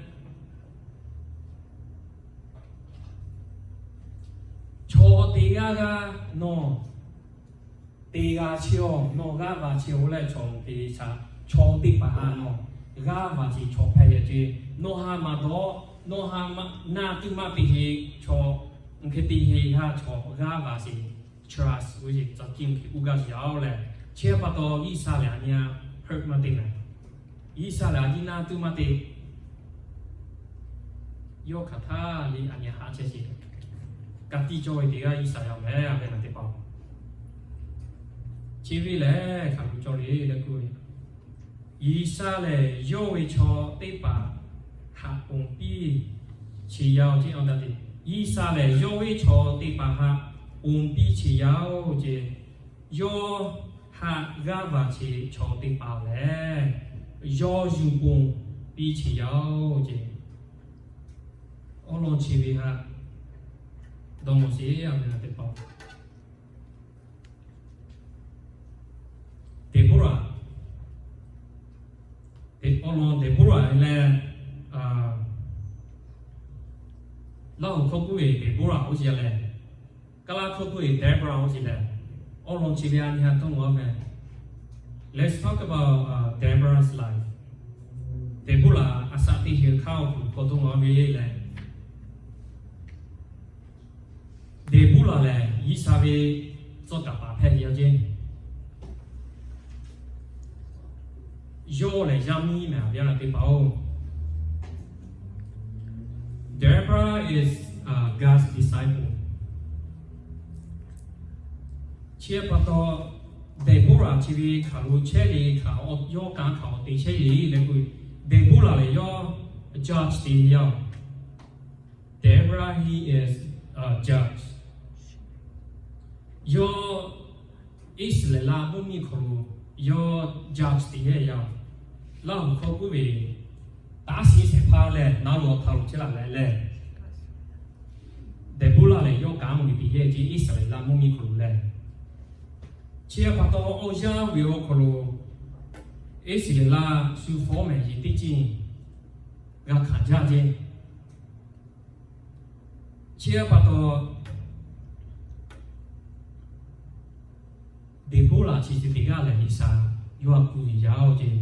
chaw teˇ g'aˇ g'aˇ nawˬ te g'a chehˇ-oˬ, nawˬ g'aˇ va chehˇ-oˬ leh chaw te sha, chaw teˇ hpaˍ htaꞈ nawˬ g'aˇ va ce chaw hpehꞈ ve ce. Nawˬ ha maˇ dawˇ, nawˬ ha na tuˬ maˇ te heˆ chaw, hk'e te heˆ ha chaw g'aˇ va ce, trust ve ce tcuh tiˉ hk'e k'oˆ gaˇ shiˍ yaˇ-oˬ leh, chi pa taw G'uiˬ sha lehˬ a nyi a hpeuꞈ maˇ te mehˍ. G'uiˬ sha lehˬ a nyi na tuˬ maˇ te. Yawˇ hk'aˬ htaˇ le a nyi haꞈ chehˇ ce, ka tiˇ cawˇ ve teˇ g'aˇ G'uiˬ sha yaˇ mehˍ a ve naˍ teˇ hpaˍ-oˬ. Chi ve lehˬ hk'aˬ lo cawˇ le leh k'oˆ ve, G'uiˬ sha lehˬ yawˇ ve chaw teˇ hpaˍ haꞈ ponˬ piˇ cheˇ yaˇ-oˬ ce. G'uiˬ sha lehˬ yawˇ ve chaw teˇ hpaˍ haꞈ ponˬ piˇ cheˇ yaˇ-oˬ ce. Yawˇ haꞈ g'aˇ va ce chaw teˇ hpaˍ lehˬ, yawˇ yuˬ ponˬ piˇ cheˇ yaˇ-oˬ ce. Awˬ lawn chi ve haꞈ dawˇ mawˬ sheˍ a ve naˍ teˇ hpaˍ-oˬ. Deˍboˇraˍ, awˬ lawn Deˍboˇraˍ lehˬ, Laˇ huˍ hkawˇ k'oˆ ve Deˍboˇraˍ oˇ ce lehˬ, Kaˇ laˇ hkawˇ k'oˆ ve Deborah oˇ ce lehˬ, awˬ lawn chi ve a nyi haꞈ dawˇ mawˬ a mehˍ. Let's talk about Deborah's life. Deˍboˇraˍ a shaꞈ teꞈ sheˍ hk'aˇ awˬ hk'aw lo k'awꞈ dawˇ mawˬ a ve lehˬ, Deˍboˇraꞈ lehˬ, G'uiˬsha ve tcuh kaˍ paˍ hpehꞈ ve yoˬ ceˇ. Yawˇ lehˬ yaˇ miˇ mehˍ, a ve a na teˇ hpaˍ-oˬ. Deborah is God's disciple. Chi pa taw, Deˍboˇraꞈ chi ve hk'aˬ lo chehˇ le hk'aˬ, yawˇ kanˉ hk'aˬ awˬ te chehˇ le le k'o, Deˍboˇraꞈ lehˬ yawˇ judge te ve yoˬ. Deborah, he is a judge. Yawˇ Iˉsaˍreˍlaˆ mvuhˇmiˬ hk'aw lo yawˇ judge te ve yoˬ. Laˇ huˍ hkawˇ k'oˆ ve, taˇ shiˍ shehˍ hpaˇ lehˬ, na lo awˬ hk'aw lo chehˇ laˬ leh lehˬ, Deˍboˇraꞈ lehˬ yawˇ kanˉ mvuhˇmiˬ te ve ceˇ, Iˉsaˍreˍlaˆ mvuhˇmiˬ hk'aw lo lehˬ. Chi pa taw, awˬ yanˇ ve awˬ hk'aw lo Iˉsaˍreˍlaˆ shu fawˉ mehˍ yeˬ teˇ ceuˬ g'a hkanˍ jaˇ ceˇ. Chi pa taw, Deˍboˇraꞈ chi teˇ g'aˇ lehˬ G'uiˬsha yawˇ htaꞈ kuˬ yuˬ jaˇ-oˬ ceˇ.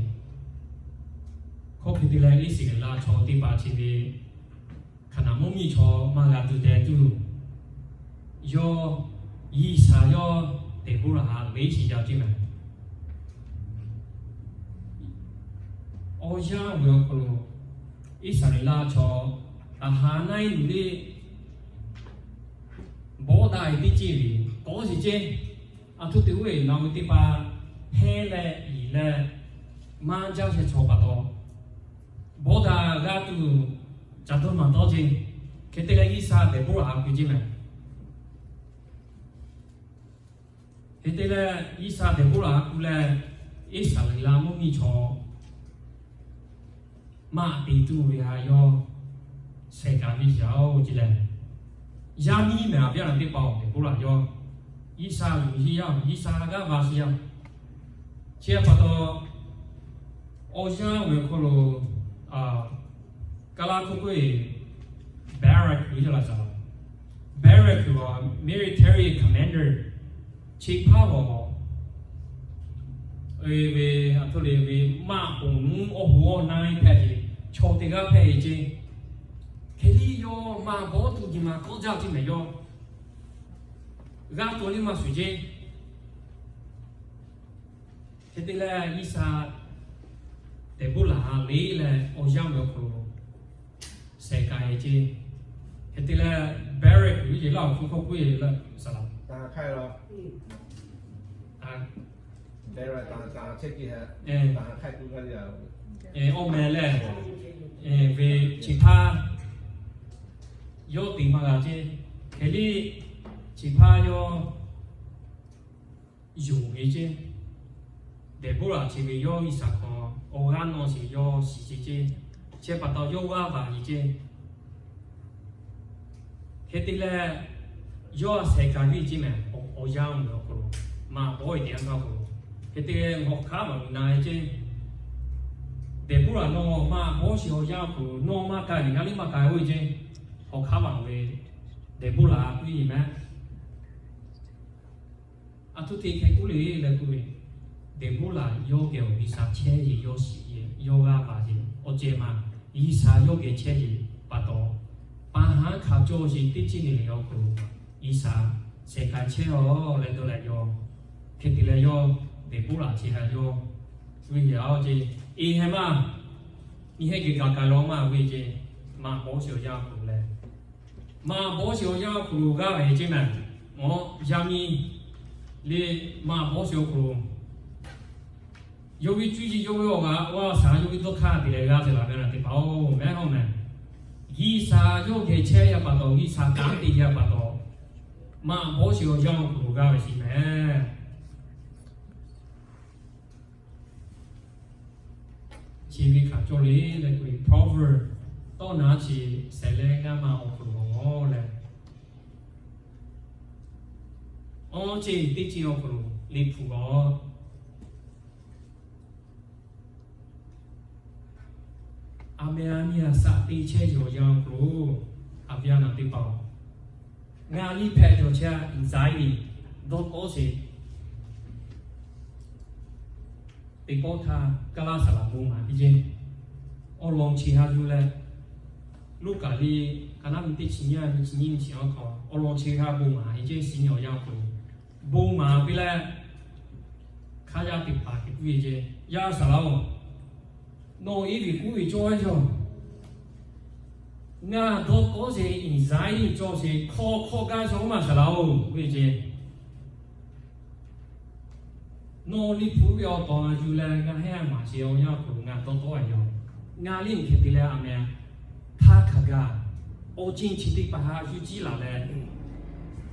Hk'aw hk'e te leh, Iˉsaˍreˍlaˆ chaw teˇ hpaˍ chi ve Hkaˍnanˍ mvuhˇmiˬ chaw maˇ g'a tuˬ te tuˬ, yawˇ, G'uiˬsha yawˇ Deˍboˇraꞈ htaꞈ leˉ shiˍ jaˇ ceˇ mehˍ. Awˬ yanˇ ve awˬ hk'aw lo Iˉsaˍreˍlaˆ chaw, aˬ ha naˉ iˉ luˬ le, bawˆ daꞈ e teˇ ceuˬ ve kawˆ shiˍ ceˇ. Aˬ htoꞈ te oˇ ve naˬ ve teˇ hpaˍ hehnˇ leh yiˍ leh maˇ jaˇ shehˍ chaw pa taw, bawˆ daꞈ g'a tuˬ caˬ dawˇ maˍ tawˆ ceˇ. Hk'e te leh G'uiˬsha Deˍboˇraꞈ htaꞈ kuˬ ceˇ mehˍ. Hk'e te leh G'uiˬsha Deˍboˇraꞈ htaꞈ kuˬ leh, Iˉsaˍreˍlaˆ mvuhˇmiˬ chaw maˇ te tuˬ ve htaꞈ yawˇ shehˍ kaꞈ ve yaꞈ-oˬ ceˇ leh, yaˇ miˇ mehˍ, a ve a na teˇ hpaˍ-oˬ, Deˍboˇraꞈ yawˇ G'uiˬsha yuˬ shiˍ yaˇ, G'uiˬsha g'aˇ va shiˍ yaˇ. Chi pa taw, awˬ yanˇ ve awˬ hk'aw lo Kaˇlaˇ hkawˇ k'oˆ ve Barak ve yaˇ laꞈ shaˍ laꞈ, Barak ve military commander, chi hpaˇ g'awˬ ve, aˬ htoꞈ le ve maˇ ponˬ mvuhˇ awˬ hoꞈ awˬ na hpehꞈ ve chaw teˇ g'aˇ hpehꞈ ve ceˇ. Hk'e liˇ yawˇ maˇ bawˆ tuˬ nyi ma kawˆ jaˇ ceˇ mehˍ yawˇ. G'aˇ taw liˇ maˇ shuˍ ceˇ. Hk'e te leh G'uiˬsha Deˍboˇraꞈ htaꞈ leˉ leh awˬ yanˇ ve awˬ hk'aw lo shehˍ kaꞈ e ceˇ. Hk'e te leh Barak ve yaˇ laꞈ awˬ hk'aw hk'aw k'oˆ ve laꞈ shaˍ laꞈ, awˬ meh lehˬ, ve chi hpaˇ yawˇ te maˇ g'a ceˇ. Hk'e liˇ chi hpaˇ yawˇ yonˍ ve ceˇ. Deˍboˇraꞈ chi ve yawˇ G'uiˬsha hk'aw awˬ g'aˇ nawˇ sheˍ yawˇ shiˍ ceˇ ceˇ. Chi pa taw yawˇ g'aˇ va ve ceˇ. Hk'e te leh, yawˇ shehˍ kaꞈ ve ceˇ mehˍ, awˬ yanˇ ve awˬ hk'aw lo, maˇ bawˆ ve teˇ yanˇ hk'aw lo. Hk'e te leh, hawˬ hk'aˉ maˬ ve na ve ceˇ. Deˍboˇraꞈ nawˬ maˇ bawˆ sheˍ awˬ yanˇ awˬ hk'aw lo nawˬ maˇ k'ai ve, ngaˬ liˇ maˇ k'ai-oˬ ve ceˇ. Hawˬ hk'aˉ maˬ ve Deˍboˇraꞈ htaꞈ kuˬ yeˬ mehˍ. Aˬ htoꞈ te hk'e k'oˆ le leh k'oˆ ve, Deˍboˇraꞈ yawˇ geh awˬ G'uiˬsha chehˇ yeˬ, yawˇ shiˍ yeˬ, yawˇ g'aˇ va yeˬ, awˬ ceh maˇ, G'uiˬsha yawˇ geh chehˇ yeˬ pa taw, pa haˉ hkanˍ cawˇ sheˍ teˇ ceuˬ le le awˬ hk'aw lo, G'uiˬsha shehˍ kaꞈ chehˇ-oˬ leh dawˇ leh yawˇ, hk'e te leh yawˇ Deˍboˇraꞈ chi htaꞈ yawˇ ve yeˬ a ceˇ. E heh maˇ, nyi heh geh kaꞈ kaꞈ law maˇ ve ceˇ. Maˇ bawˆ sheˍ awˬ yanˇ awˬ hk'aw lo leh, maˇ bawˆ sheˍ awˬ yanˇ awˬ hk'aw lo g'aˇ ve ceˇ mehˍ. Awˬ yaˇ miˇ le, maˇ bawˆ sheˍ awˬ hk'aw lo yawˇ ve cuˇ yiˍ, yawˇ ve awˬ g'aˇ awˬ shaˍ, yawˇ ve dawˇ hk'aˇ te leh g'aˇ te laˬ ve na teˇ hpaˍ-oˬ, mehˍ hawˉ mehˍ. G'uiˬsha yawˇ geh chehˇ yaˇ pa taw, G'uiˬsha kanˉ te yaˇ pa taw, maˇ bawˆ sheˍ awˬ yanˇ awˬ hk'aw lo g'aˇ ve sheˍ mehˍ. Chi ve hkanˍ cawˇ le leh k'oˆ ve, Proverb tawˇ naˉ chi shehˍ leh ngaˇ maˇ awˬ hk'aw lo leh, awˬ ceˇ teˇ ceˇ awˬ hk'aw lo Liꞈ hpu g'awˬ, aˬ meh a nyi a shaꞈ te chehˇ yeˬ awˬ yanˇ awˬ hk'aw lo, a ve a naˬ teˇ hpaˍ-oˬ, ngaˬ liˇ hpehꞈ cawˬ chehˇ a, anxiety, dawˇ kawˆ sheˍ. Teˇ pawˆ htaˇ Kaˇlaˇ saˍ laꞈ bon maˍ piˇ ceˇ. Awˬ lawn chi ha yuˬ leh, Luˉkaꞈ liˇ Laˇ mi teˇ chi nyiˇ, nyiˇ chi nyiˇ, nyiˇ chi awˬ hk'aw lo awˬ lawn chi g'a bon maˍ ve ceˇ, shiˍ nyi awˬ yanˇ awˬ hk'aw lo bon maˍ piˇ leh, hk'aˇ yaˇ teˇ hpaˍ hk'e k'oˆ ve ceˇ, Yaˇ saˍ laˇ-oˬ, nawˬ iˉ ve k'oˆ ve cawˇ ve yoˬ. Ngaˬ dawˇ kawˉ sheˍ, anxiety cawˬ sheˍ, hk'aw hk'aw gaˇ shaw maˇ saˍ laˇ-oˬ k'oˆ ve ceˇ. Nawˬ liꞈ hpu ve awˬ tawˍ ngaˬ yuˬ leh ngaˬ hehˉ maˍ sheˍ, awˬ yanˇ awˬ hk'aw lo ngaˬ dawˇ kawˉ ve yoˬ. Ngaˬ liꞈ hk'e te leh a meh htaˇ hk'a gaˬ, awˬ ceuˬ chi teˇ hpaˍ htaꞈ yuˬ ciˉ laˬ leh,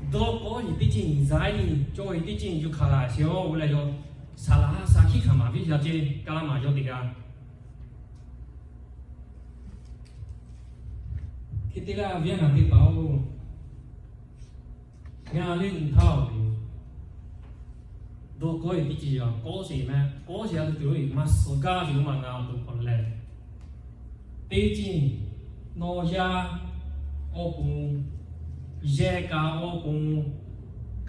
dawˇ kawˉ sheˍ teˇ ceuˬ, anxiety cawˬ sheˍ teˇ ceuˬ yuˬ hk'aˬ laˬ sheˍ-oˬ k'oˆ leh, yaˇ saˍ laˇ ha saˍ hkiˆ hkanˍ maˍ ve yaˇ ceˇ, kaˇ laˇ maˍ yawˇ teˇ g'aˇ. Hk'e te leh a viˉ a nyi teˇ hpaˍ-oˬ, ngaˬ liꞈ htaˇ-oˬ, dawˇ kawˉ sheˍ teˇ ceuˬ yaˇ kawˉ sheˍ meh, kawˉ sheˍ a tuˬ tuˬ lo maˇ suh gaˇ ve maˇ ngaˬ awˬ to hk'aw lo leh, teˇ ceuˬ nawˬ yaˇ awˬ pon, yehˬ kaꞈ awˬ pon,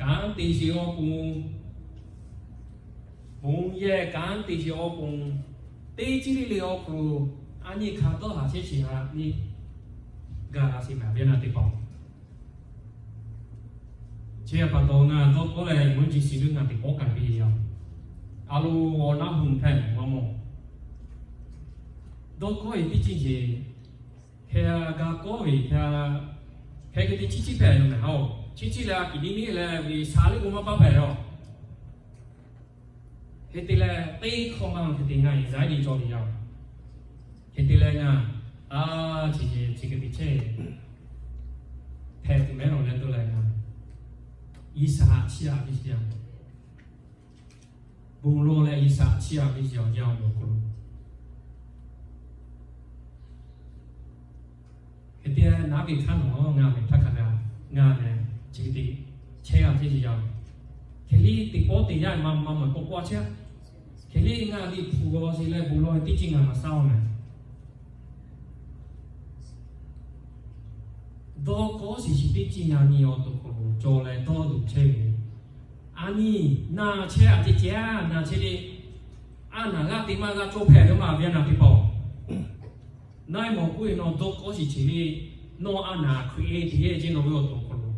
kanˉ te sheˍ awˬ pon, bon yehˬ kanˉ te sheˍ awˬ pon, teˇ ceuˬ le le awˬ hk'aw lo a nyi hk'a dawˇ haˍ chehˇ sheˍ haꞈ nyi gaˬ la sheˍ meh, a viˉ a nyi teˇ hpaˍ-oˬ. Chi pa taw ngaˬ dawˇ kawˉ leh mvuhˇ chi shiˍ leuˉ ngaˬ teꞈ pawˆ kaꞈ piˇ yaˇ-oˬ. A lo awˬ naˆ hoꞈ hpehꞈ mawˬ maˇ mawˬ. Dawˇ kawˉ ve teˇ ceuˬ sheˍ, hk'e g'a kawˉ ve hk'e, hk'e hk'e te chiˇ chiˇ hpehꞈ ve meh haꞈ-oˬ. Chiˇ chiˇ leh a kiˍ niˇ niˇ leh ve sha leuˉ k'o maˇ paˇ hpehꞈ-oˬ. Hk'e te leh teˇ hkawˇ maˇ hk'e te ngaˬ anxiety cawˬ ve yaˇ-oˬ. Hk'e te leh ngaˬ a chi chi hk'e te chehˇ hpehꞈ tuˬ mehˉ lawˬ leh to leh ngaˬ G'uiˬsha haꞈ chiˇ a ve chi yaˇ, bon lawˬ leh G'uiˬsha haꞈ chiˇ a ve chi yaˇ awˬ hk'aw lo, hk'e te naˉ ve htaˇ nawˬ ngaˬ ve htaˇ hk'a gaˬ ngaˬ lehˬ chi hk'e te chehˇ g'a chehˇ chi yaˇ-oˬ. Hk'e liˇ teꞈ pawˆ teꞈ yaˇ maˇ maˇ maˇ k'awꞈ k'oˆ a chehˇ. Hk'e liˇ ngaˬ liꞈ hpu g'aw sheˍ leh bon lawˬ teˇ ceuˬ ngaˬ maˇ saˉ-oˬ meh. Dawˇ kawˉ sheˍ chi teˇ ceuˬ ngaˬ nyi awˬ to hk'aw lo cawˬ leh dawˇ loꞈ chehˇ ve, a nyi na chehˇ a ceh ceh a na chehˇ le. A naˍ g'aˇ te maˇ g'a cawˬ hpehꞈ ve maˇ a viˉ a nyi teˇ hpaˍ-oˬ. Naˆ mawˬ k'oˆ ve nawˬ dawˇ kawˉ sheˍ chi le, nawˬ a naˍ hkui e te yehˇ ceˇ nawˬ ve awˬ to hk'aw lo,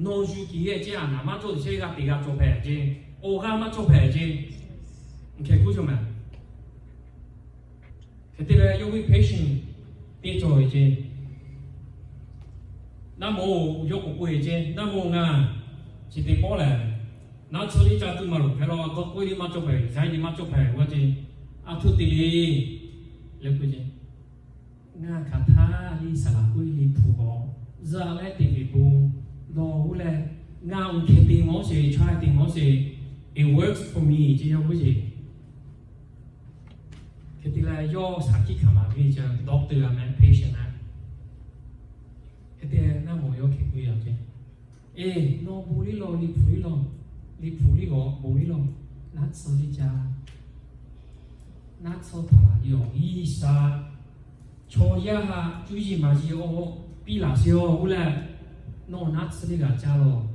nawˬ yuˬ kiˬ yehˇ ceˇ a naˍ maˇ cawˬ sheˍ g'a te g'a cawˬ hpehꞈ ceˇ, awˬ g'aˇ maˇ cawˬ hpehꞈ ceˇ. Hk'e k'oˆ cawˬ meh. Hk'e te leh yawˇ ve patient teˇ cawˬ ve ceˇ. Naˆ mawˬ-oˬ, yawˇ k'oˆ k'oˆ ve ceˇ, naˆ mawˬ ngaˬ chi teˇ pawˆ lehˬ, naˆ tsuhˇ liˇ ca tuˬ maˇ loˍ hpehꞈ la, dawˇ kawˉ liˇ maˇ cawˬ hpehꞈ, zaiˇ liˇ maˇ cawˬ hpehꞈ g'a ceˇ. A htoꞈ te le le k'oˆ ceˇ. Ngaˬ hk'aˬ htaˇ liˇ saˍ laˍ k'oˆ liˇ hpu g'aw, zuhꞈ leh teˇ ve bon lawˬ g'uˇ leh, ngaˬ uˬ hk'e te mawˇ sheˍ, try te mawˇ sheˍ, it works for me ceˇ yawˇ k'oˆ sheˍ. Hk'e te leh yawˇ shaˍ hkiˆ hkanˍ maˍ ve ca doctor a meh patient a. Hk'e te naˆ mawˬ yawˇ hk'e k'oˆ yaˇ ceˇ. Eˬ, nawˬ bon liˇ lawˬ, liꞈ hpu liˇ lawˬ, liꞈ hpu liˇ g'awˬ, bon liˇ lawˬ, naˆ tsuhˇ liˇ ca, naˆ tsuhˇ htaꞈ laˬ ve awˬ G'uiˬsha chaw yaˇ haꞈ cuˇ yiˍ maˍ yiˍ awˬ piˇ laˬ sheˍ-oˬ k'oˆ leh, nawˬ naˆ tsuhˇ liˇ g'a caˇ lawˬ,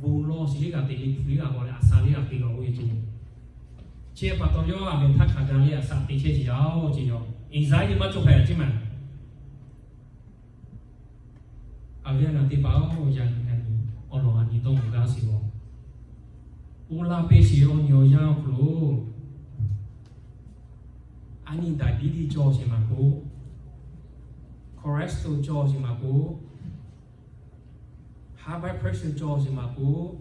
bon lawˬ sheˍ liˇ g'a te, liꞈ hpu liˇ g'a g'awˬ leh a sha liˇ g'a te g'a oˇ ve ceˇ. Chi pa taw yawˇ a meh htaˇ hk'a gaˬ leh a shaꞈ te chehˇ sheˍ yaˇ-oˬ ceˇ yaˇ. Anxiety maˇ cawˬ hpehꞈ ceˇ meh. A viˉ a nyi teˇ hpaˍ-oˬ, yaꞈ nyi awˬ lawn a nyi dawˇ mawˬ gaˇ sheˍ-oˬ. Oˇ laˇ peˇ sheˍ awˬ nyi awˬ yanˇ awˬ hk'aw lo, a nyi diabetes cawˬ sheˍ maˇ k'oˆ, cholesterol cawˬ sheˍ maˇ k'oˆ, high blood pressure cawˬ sheˍ maˇ k'oˆ,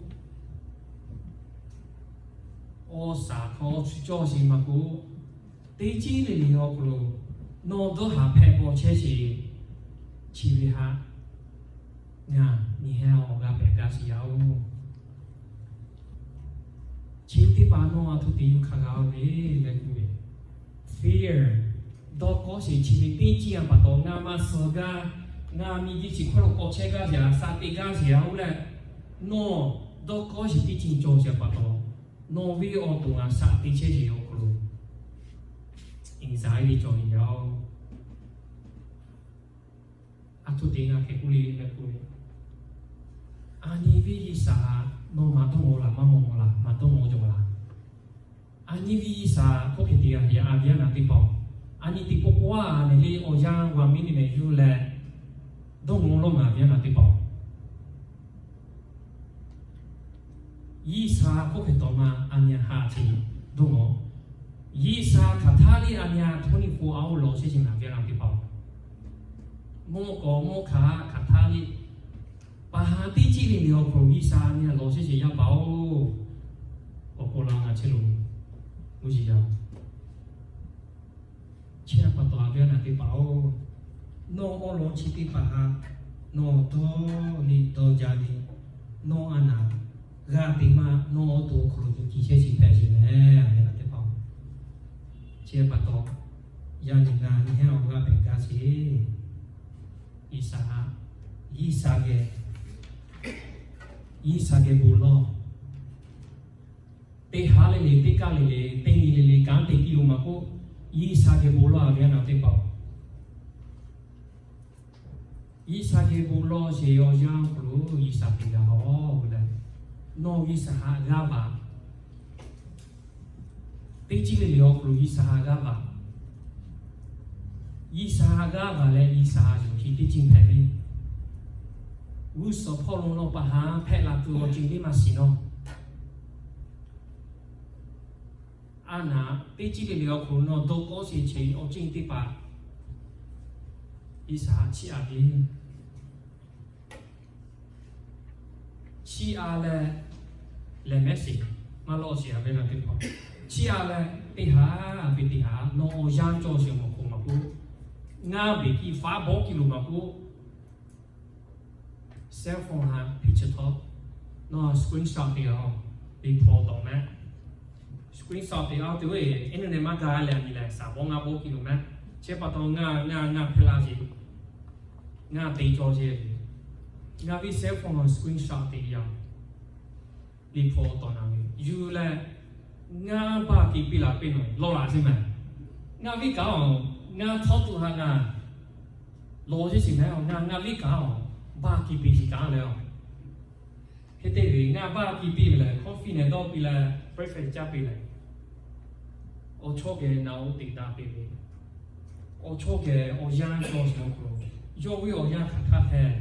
awˬ shaˍ hk'aw awˬ tsuhˇ cawˬ sheˍ maˇ k'oˆ, teˇ ceuˬ le le awˬ hk'aw lo nawˬ dawˇ haˍ hpehꞈ paw chehˇ sheˍ. Chi ve haꞈ ngaˬ nyi heh awˬ g'a hpehꞈ gaˇ sheˍ yaˇ-oˬ. Chi teˇ hpaˍ nawˬ a htoꞈ te yuˬ hk'a g'a-oˬ ve leh k'oˆ ve, fear, dawˇ kawˉ sheˍ chi ve teˇ ceuˬ a pa taw ngaˬ maˇ suh gaˇ, ngaˬ miˬguiˬ chi hk'aw lo k'awꞈ chehˇ gaˇ sheˍ, a shaꞈ te gaˇ sheˍ yaˇ-oˬ leh, nawˬ dawˇ kawˉ sheˍ teˇ ceuˬ cawˬ sheˍ pa taw, nawˬ ve awˬ to ngaˬ shaꞈ te chehˇ sheˍ awˬ hk'aw lo anxiety cawˬ ve yaˇ-oˬ. A htoꞈ te ngaˬ hk'e k'oˆ le leh k'oˆ ve, a nyi viˉ G'uiˬsha nawˬ maˇ dawˇ mawˬ laˬ, maˇ mawˬ mawˬ laˬ, maˇ dawˇ mawˬ cawˬ laˬ. A nyi viˉ G'uiˬsha hk'oˆ hk'e te g'a heˍ a viˉ a nyi teˇ hpaˍ-oˬ. A nyi teˇ pawˆ pawˆ a nyi le awˬ yanˇ g'a miˇ nyi meh yuˬ leh, dawˇ nawˬ lawˇ ngaˬ ve a naˬ teˇ hpaˍ-oˬ, G'uiˬsha hk'oˆ hk'e tawˍ ma a nyi haꞈ ce dawˇ nawˬ. G'uiˬsha hk'aˬ htaˇ liˇ a nyi htoˇ nyi hk'o a oˇ lawˬ chehˇ ce ngaˬ ve a naˬ teˇ hpaˍ-oˬ, mvuhˇ k'awꞈ mvuhˇ hk'aˬ htaˇ liˇ paˍ ha teˇ ciˉ le le awˬ hk'aw lo G'uiˬsha a nyi lawˬ chehˇ ce yaˇ paˍ-oˬ, awˬ hk'aw lo ngaˬ chehˇ loˬ. Oˇ ve yaˇ, chi a pa taw a ve a naˬ teˇ hpaˍ-oˬ, nawˬ awˬ lawn chi teˇ hpaˍ haꞈ nawˬ dawˇ le dawˇ jaˇ le, nawˬ a naˬ g'a te maˇ nawˬ awˬ to awˬ hk'aw lo yuˬ kiˬ chehˇ chi hpehꞈ ce mehˍ a ve a naˬ teˇ hpaˍ-oˬ, chi a pa taw yaˇ nyi ngaˬ nyi heˉ awˬ g'aˇ hpehꞈ gaˇ sheˍ. G'uiˬsha, G'uiˬsha geh, G'uiˬsha geh bon lawˇ. Teˇ haˉ le le, teˇ kaˇ le le, teˇ nyi le le, kanˉ te piˇ lo maˇ k'oˆ, G'uiˬsha geh bon lawˇ a ve a naˬ teˇ hpaˍ-oˬ, G'uiˬsha geh bon lawˇ sheˍ. Awˬ yanˇ awˬ hk'aw lo G'uiˬsha te g'a haꞈ-oˬ leh, nawˬ G'uiˬsha haꞈ g'aˇ vaꞈ, teˇ ciˉ le le awˬ hk'aw lo G'uiˬsha haꞈ g'aˇ vaꞈ, G'uiˬsha haꞈ g'aˇ vaꞈ leh G'uiˬsha haꞈ yuˬ hkiˬ teˇ ceuˬ hpehꞈ ve, g'uˇ suhˍ hpawˇ lo nawˬ paˍ ha hpehꞈ la tuˬ awˬ ceuˬ teˇ maˇ shiˍ nawˬ, a naˬ teˇ ciˉ le le awˬ hk'aw lo nawˬ dawˇ kawˆ sheˍ che awˬ ceuˬ teˇ hpaˍ G'uiˬsha haꞈ chiˇ a ve, chiˇ a leh, lehˬ mehˉ sheˍ, maˇ lawˆ sheˍ a ve a naˬ teˇ hpaˍ, chiˇ a leh teˇ haˉ a ve teˇ haˉ nawˬ awˬ yanˇ cawˬ sheˍ mawˬ hk'oˆ maˇ k'oˆ, ngaˇ beˬ kiˇ faˉ bawˇ kiˇ lo maˇ k'oˆ, cell phone ha picture htawˇ nawˬ screenshot te a, liꞈ hpu tawꞈ mehˉ, screenshot te a tuˬ ve, internet maˇ gaˬ leh a nyi lehˬ saˍ bawˇ ngaˇ bawˇ kiˇ lo mehˉ, chi pa taw ngaˇ ngaˇ ngaˇ hpehˇ laˇ sheˍ, ngaˇ te cawˬ sheˍ, ngaˇ ve cell phone ha screenshot te a, liꞈ hpu tawꞈ na ve yuˬ leh, ngaˇ baˇ kiˇ piˇ laˬ piˇ nawˬ lawˇ laˬ sheˍ mehˍ, ngaˇ viˉ kaꞈ-oˬ, ngaˇ htawˇ tuˬ ha ngaˇ lawˬ sheˍ sheˍ mehˍ, ngaˇ ngaˇ viˉ kaꞈ-oˬ, baˇ kiˇ piˇ sheˍ kaꞈ leh-oˬ, hk'e te ve ngaˇ baˇ kiˇ piˇ ve lehˬ, coffee nehˬ dawˇ piˇ leh, breakfast caˇ piˇ leh, awˬ chawˇ geh naꞈ oˇ teꞈ daꞈ piˇ ve, awˬ chawˇ geh awˬ yanˇ cawˬ sheˍ awˬ hk'aw lo, yawˇ ve awˬ yanˇ hk'aˬ htaˇ hpehꞈ,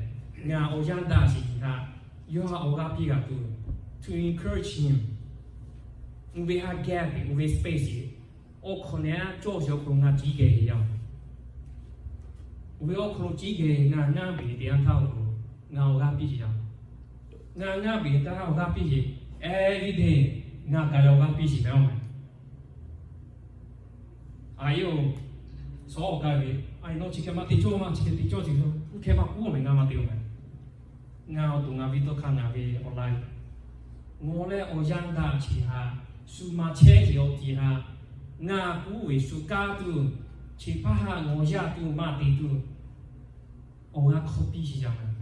ngaˬ awˬ yanˇ daꞈ sheˍ htaꞈ yawˇ htaꞈ awˬ g'aˇ piˇ g'a tuˬ, to encourage him, uˇ ve ha geh ve uˇ ve space, awˬ hk'awꞈ nehˬ cawˬ sheˍ awˬ hk'aw lo ngaˬ ciˉ geh ve yaˇ, uˇ ve awˬ hk'aw lo ciˉ geh ngaˬ ngaˇ beˬ teˇ yanˇ htaˇ awˬ hk'aw lo ngaˬ awˬ g'aˇ piˇ sheˍ yaˇ, ngaˬ ngaˇ beˬ htaˇ awˬ g'aˇ piˇ sheˍ, everyday ngaˬ kaꞈ awˬ g'aˇ piˇ sheˍ mehˍ-oˬ mehˍ. A yoˬ, sawˉ awˬ ka ve, a nawˬ chi hk'e maˇ te cawˇ maˇ chi hk'e te cawˇ ce, uˇ hk'e maˇ k'oˆ mehˍ, ngaˬ maˇ te-oˬ mehˍ. Ngaˬ awˬ to ngaˬ ve dawˇ hk'aˇ ngaˬ ve awˬ laiˉ, ngaˬ leh awˬ yanˇ daꞈ chi haꞈ, shu maˇ chehˇ sheˍ awˬ ti haꞈ, ngaˬ k'oˆ ve shu kaˇ tuˬ, chi hpaˇ haꞈ ngaˬ yaˇ tuˬ maˇ te tuˬ, awˬ g'aˇ hk'awˇ piˇ sheˍ yaˇ mehˍ.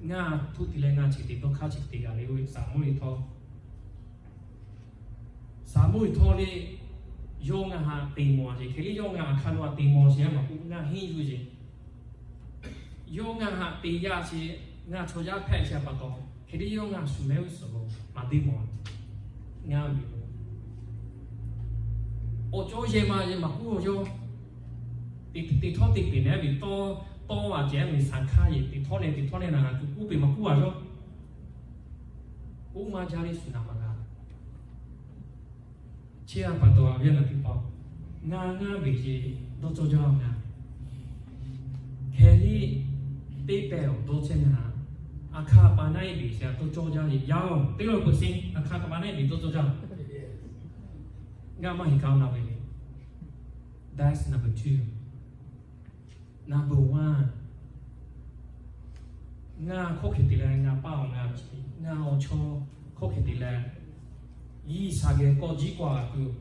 Ngaˬ htoꞈ te leh ngaˬ chi te dawˇ hk'aˇ chi te g'a le-o, Saˍmoˆ liꞈ htawˇ, Saˍmoˆ liꞈ htawˇ le, yawˇ ngaˬ haꞈ te mawˬ sheˍ, hk'e le yawˇ ngaˬ haꞈ hk'a lo a te mawˬ sheˍ a maˇ k'oˆ, ngaˬ henˇ yuˬ sheˍ. Yawˇ ngaˬ haꞈ te yaˇ sheˍ, ngaˬ chaw yaˇ hpehꞈ sheˍ pa taw, hk'e le yawˇ ngaˬ shu mehˉ g'uˇ suhˍ lo maˇ te mawˬ. Ngaˬ ve awˬ cawˇ yehˬ ma yehˬ maˇ k'oˆ yawˇ, teꞈ htawˇ teꞈ peˍ nehˬ ve tawˇ, tawˇ a cehˬ ve saˍ hkaˇ yehˬ teꞈ htawˇ nehˬ teꞈ htawˇ nehˬ na g'a tuˬ k'oˆ peˬ maˇ k'oˆ a yawˇ, k'oˆ maˇ jaˇ le shu naˍ maˇ g'a. Chi a pa taw a ve a naˬ teˇ hpaˍ, ngaˬ ngaˇ beˬ ce dawˇ cawˇ jaˇ ngaˬ. Hk'e le, teˇ pehˍ awˬ dawˇ chehˇ ngaˬ, a hk'aˇ pa naˆ eˉ beˬ ce dawˇ cawˇ jaˇ le yaˇ-oˬ, teˇ lo peuˬ se a hk'aˇ pa naˆ eˉ beˬ dawˇ cawˇ jaˇ. Ngaˬ maˇ heˆ kaꞈ na ve le. That's number two. Number one, ngaˬ hk'oˆ hk'e te leh ngaˬ paˇ awˬ ngaˬ chi, ngaˬ awˬ chawˇ hk'oˆ hk'e te leh, G'uiˬsha geh kawˆ jiˇ kawˆ a tuˬ,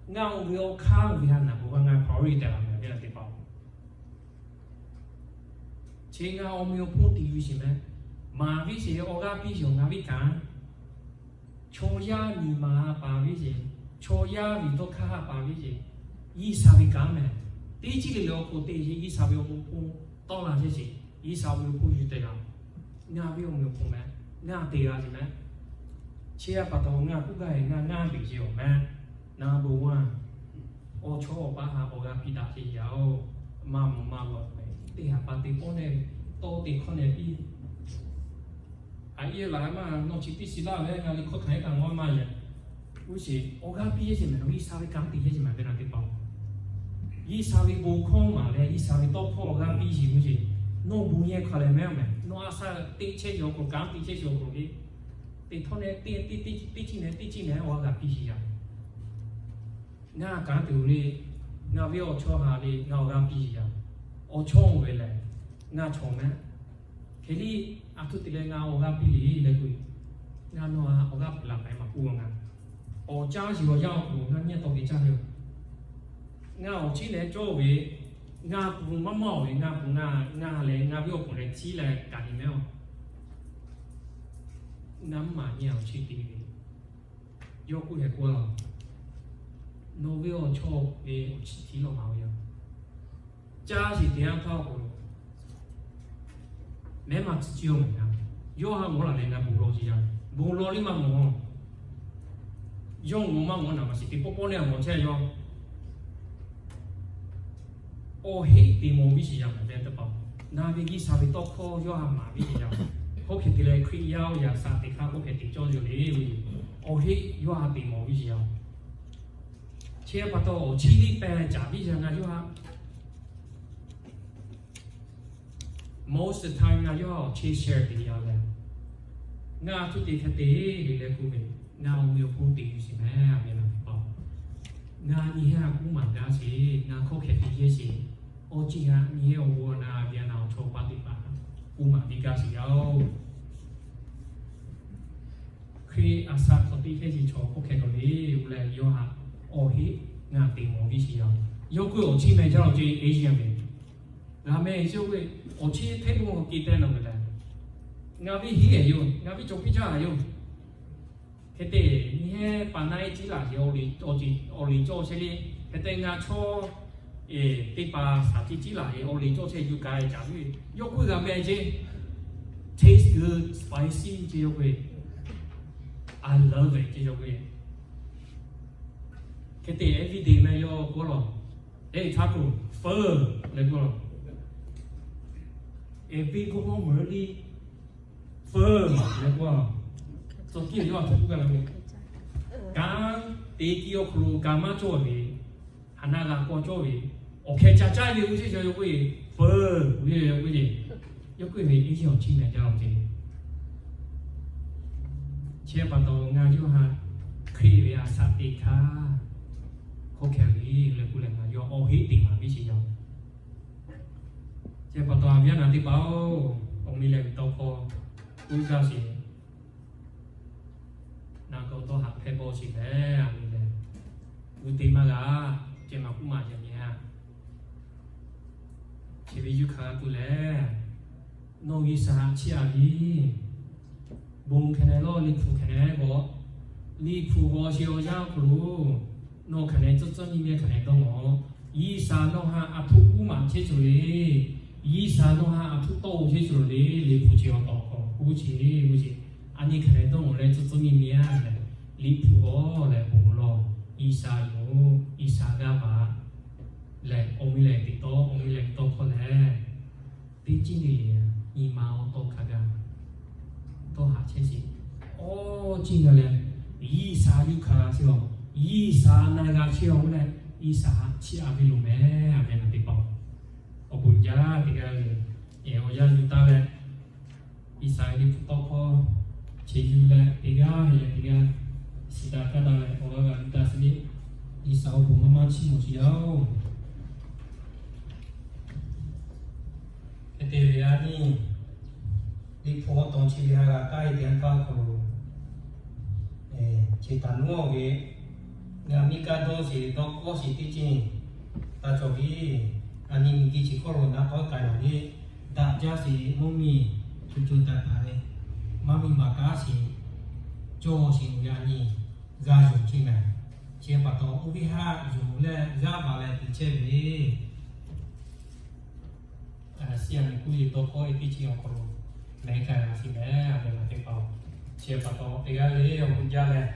ngaˬ oˇ ve awˬ hk'aˇ oˇ ve ha naˬ bon ha ngaˬ priority tehꞈ la mehˍ ve a teˇ hpaˍ-oˬ. Chi ngaˬ awˬ meꞈ awˬ hponˇ te ve sheˍ mehˍ, maˍ ve sheˍ, awˬ g'aˇ piˇ sheˍ awˬ ngaˬ ve kanˉ, chaw yaˇ nyi ma ha paˍ ve sheˍ, chaw yaˇ ve dawˇ hk'aˇ ha paˍ ve sheˍ, G'uiˬsha ve kanˉ mehˍ. Teˇ ciˉ le le awˬ hk'aw lo te sheˍ, G'uiˬsha ve awˬ meꞈ awˬ hponˇ tawˆ la sheˍ sheˍ, G'uiˬsha ve awˬ meꞈ awˬ hponˇ yuˬ tehꞈ g'a. Ngaˬ ve awˬ meꞈ awˬ hponˇ mehˍ, ngaˬ te g'a sheˍ mehˍ. Chi a pa taw ngaˬ k'oˆ gaˇ ve, ngaˬ ngaˇ beˬ ce awˬ mehˍ. Number one, awˬ chawˇ awˬ paˇ ha awˬ g'aˇ piˇ daꞈ sheˍ yaˇ-oˬ, maˇ mawˬ maˇ g'a mehˍ. teˇ haˍ pa te pawˆ nehˇ, tawˇ te hkawˇ nehˇ piˇ. A iˉ laꞈ maˇ nawˬ chi teˇ shiˍ laˇ ve ngaˬ liꞈ hkawˇ hkanˍ iˉ kaꞈ ngaw maˇ yaꞈ. Uˉ sheˍ awˬ g'aˇ piˇ sheˍ mehˍ, nawˬ G'uiˬsha ve kanˉ te chehˇ sheˍ mehˍ ve na teˇ hpaˍ. G'uiˬsha ve bon hkawˇ maˍ leh G'uiˬsha ve tawˇ hkawˇ awˬ g'aˇ piˇ sheˍ uˉ sheˍ. Nawˬ bon yehˬ hk'aˬ lehˬ mehˍ mehˍ, nawˬ a shaꞈ teꞈ chehˇ sheˍ awˬ hk'aw lo, kanˉ te chehˇ sheˍ awˬ hk'aw lo le, teˇ htawˇ nehˇ teˇ, teˇ, teˇ, teˇ chiˇ nehˇ teˇ chiˇ nehˇ awˬ g'aˇ piˇ sheˍ yaꞈ. Ngaˬ kanˉ te le, ngaˬ ve awˬ chawˇ haˍ le, ngaˬ awˬ g'aˇ piˇ sheˍ yaꞈ. Awˬ chawˇ oˇ ve lehˬ, ngaˬ chaw mehˍ. Hk'e liˇ a htoꞈ te leh ngaˬ awˬ g'aˇ piˇ le leh k'o, ngaˬ nawˬ a awˬ g'aˇ piˇ laˬ k'ai maˇ k'oˆ ngaˬ. Awˬ caˇ shiˍ awˬ yanˇ awˬ hk'aw lo ngaˬ nyi a tawˇ te caˇ ve yoˬ. Ngaˬ awˬ chiˇ leh cawˇ ve, ngaˬ pun maˇ maˇ oˬ ve, ngaˬ pun ngaˬ, ngaˬ leh ngaˬ ve awˬ pon leh chiˇ leh kaꞈ nyi mehˍ oˬ. Ngaˬ mvuhˇ maˍ nyi awˬ chiˇ te ve, yawˇ k'oˆ hk'e k'oˆ a, nawˬ ve awˬ chawˇ ve awˬ chiˇ tiˉ lawˬ maˍ ve yoˬ. Caˇ shiˍ te yanˇ htaˇ awˬ hk'aw lo mehˉ maˇ tcuh ciˇ oˬ mehˍ. Yawˇ ha ngawˬ laˬ leh ngaˬ bon lawˬ sheˍ yaꞈ. Bon lawˬ liˇ maˇ ngawˬ. Yawˇ ngawˬ maˇ ngawˬ naˍ maˍ shiˍ te pawˆ pawˆ nehˇ a ngawˬ chehˇ yawˇ. Awˬ heˆ te mawˬ viˇ shiˍ yaꞈ mehˍ ve teˇ hpaˍ. Ngaˬ ve G'uiˬsha ve tawˇ hkawˇ yawˇ ha maˍ viˇ shiˍ yaꞈ. Hk'aˬ hk'e te leh Hkriꞈ yaˇ oˇ yaꞈ shaꞈ teꞈ hk'aˇ hk'aˬ hk'e te cawˇ yoˬ le ve yoˬ. Awˬ heˆ yawˇ ha te mawˬ viˇ shiˍ yaꞈ. Chi pa taw awˬ chiˇ liˇ pehˇ caˍ viˇ yaꞈ ngaˬ yawˇ ha most of the time ngaˬ yawˇ awˬ chehˇ share te yaˇ leh, ngaˬ a htoꞈ te hk'e te le leh k'oˆ ve, ngaˬ awˬ meh awˬ hponˇ te yuˬ sheˍ mehˍ a ve na teˇ hpaˍ. Ngaˬ nyi heˆ a k'oˆ maˍ gaˇ sheˍ, ngaˬ hk'aˬ hk'e te yehˇ sheˍ. Awˬ ceuˬ ngaˬ nyi heˆ awˬ bon a na a ve a na awˬ chawˇ pa teˇ hpaˍ k'oˆ maˍ piˇ gaˇ sheˍ yaˇ oˬ. Hkriꞈ a shaꞈ hk'aw teˇ hkehˇ chi chaw hk'oˆ hkeh taw le, oˇ leh yawˇ ha awˬ heˆ ngaˬ te mawˬ viˇ shiˍ yaˇ. Yawˇ k'oˆ awˬ chiˇ meh jaˇ awˬ ceuˬ eˇ yaˇ ve, ngaˬ meh eˇ chi oˇ ve awˬ chiˇ hteˇ bon awˬ ke teh naˬ ve leh, ngaˬ viˇ hiˉ ehˍ yoˬ, ngaˬ viˇ cawˬ piˇ jaˇ yoˬ. Hk'e te nyi heˆ pa naˆ eˇ ciˉ laˬ sheˍ, awˬ liꞈ cawˇ chehˇ le. Hk'e te ngaˬ chaw teˇ hpaˍ shaˍ tiꞈ ciˉ laˬ sheˍ, awˬ liꞈ cawˇ chehˇ yuˬ k'ai caˍ ve, yawˇ k'oˆ g'a meh ce, taste good, spicy ce yawˇ k'oˆ ve, I love it ce yawˇ k'oˆ ve. Hk'e te everyday meh yawˇ k'oˆ lawˬ, eˇ htaˇ k'o, feu leh k'oˆ lawˬ, eˇ piˇ k'oˆ hawˉ meuˍ liˇ, feu leh k'oˆ lawˬ. Tcuh kiˇ yawˇ a htoꞈ k'oˆ gaˇ la ve, kanˉ te kiˇ awˬ hk'aw lo kanˉ maˇ cawˇ ve, haˍ na g'a k'aw cawˇ ve, awˬ hkeh ca caˇ ve g'uˇ suhˉ yawˇ k'oˆ ve, feu ve yawˇ k'oˆ ve, yawˇ k'oˆ ve eˇ yawˇ awˬ chiˇ meh jaˇ law ce. Chi pa taw ngaˬ yawˇ ha Hkriꞈ ve a shaꞈ teꞈ hkaˇ hk'aˬ hkeh ve leh k'oˆ leh ngaˬ yawˇ awˬ heˆ te maˍ piˇ sheˍ yaˇ. Chi pa taw a viˉ a naˍ teˇ hpaˍ-oˬ, awˬ meh leh ve tawˇ hkawˇ k'oˆ gaˇ sheˍ. Naˬ k'o tawˇ haꞈ hpehˇ bawˆ sheˍ leh, a meh leh g'uˇ te maˇ g'a, ceh maˍ k'oˆ maˍ yaꞈ nyi a. Chi ve yuˇ hkanˍ tuˬ lehˬ, nawˬ G'uiˬsha haꞈ chiˇ a ve, bon hkeh nehˬ lawˇ liꞈ hpu hkeh nehˬ g'awˬ, liꞈ hpu g'awˬ sheˍ awˬ yanˇ awˬ hk'aw lo, nawˬ hkeh nehˬ tcuhˉ tcuhˉ nyiˇ nyiˇ hkeh nehˬ dawˇ nawˬ, G'uiˬsha nawˬ ha a htoꞈ k'oˆ maˍ chehˇ tuˬ le, G'uiˬsha nawˬ ha a htoꞈ tawˆ chehˇ tuˬ le, liꞈ hpu chi awˬ tawˍ k'awꞈ k'oˆ ce, k'oˆ ce. A nyi hkeh nehˬ dawˇ nawˬ leh tcuhˉ tcuhˉ nyiˇ nyiˇ a leh, liꞈ hpu g'awˬ leh bon lawˬ, G'uiˬsha yoˬ, G'uiˬsha g'aˇ baˬ lehˬ, awˬ meh leh teˇ tawˇ, awˬ meh leh teˇ tawˇ hkawˇ lehˬ, teˇ ciˉ le le, nyi ma awˬ tawˇ hk'a gaˬ tawˇ haꞈ chehˇ sheˍ. Awˬ ciˉ gaˬ leh, G'uiˬsha yuˇ hkanˍ la chehˇ a, G'uiˬsha na g'a chehˇ a k'oˆ leh, G'uiˬsha haꞈ chiˇ a ve loˬ mehˍ, a meh naˍ teˇ hpaˍ-oˬ. Awˬ bon jaˇ teˇ g'aˇ le, awˬ yanˇ yuˬ taˍ leh, G'uiˬsha ve liꞈ hpu tawˇ hkawˇ chi yuˬ leh teˇ g'aˇ leh teˇ g'aˇ shiˍ daꞈ kaˇ daꞈ leh awˬ g'aˇ g'a yuˬ taˍ sheˍ le. G'uiˬsha awˬ bon maˇ maˇ chiˇ mawˬ sheˍ yaˇ-oˬ. Hk'e te ve a nyi, liꞈ hpu awˬ tawˍ chi ve ha g'a kaˇ e teˇ yanˇ htaˇ hk'aw lo, chi taˍ nuˇ ve, ngaˬ miˇ kaˇ dawˇ sheˍ dawˇ kawˆ sheˍ teˇ ceuˬ taˇ cawˬ ve, a nyi miˬ guiˬ chi hk'oˆ lo naˍ k'awˉ k'ai laˬ le, daꞈ jaˇ sheˍ mvuhˇ miˬ co co taiˍ taiˍ ve, maˇ miˬ maˍ kaˉ sheˍ, cawˬ sheˍ ve a nyi, g'a yonˍ chehˇ mehˍ. Chi pa taw oˇ ve haꞈ yonˍ leh g'aˇ baˬ leh te chehˇ ve le. Siˉ a miˬ kuˇ yeˬ dawˇ kawˆ e teˇ ceuˬ awˬ hk'aw lo mehˉ k'ai laˬ sheˍ mehˍ, a ve naˍ teˇ hpaˍ-oˬ. Chi pa taw teˇ g'aˇ le awˬ bon jaˇ leh,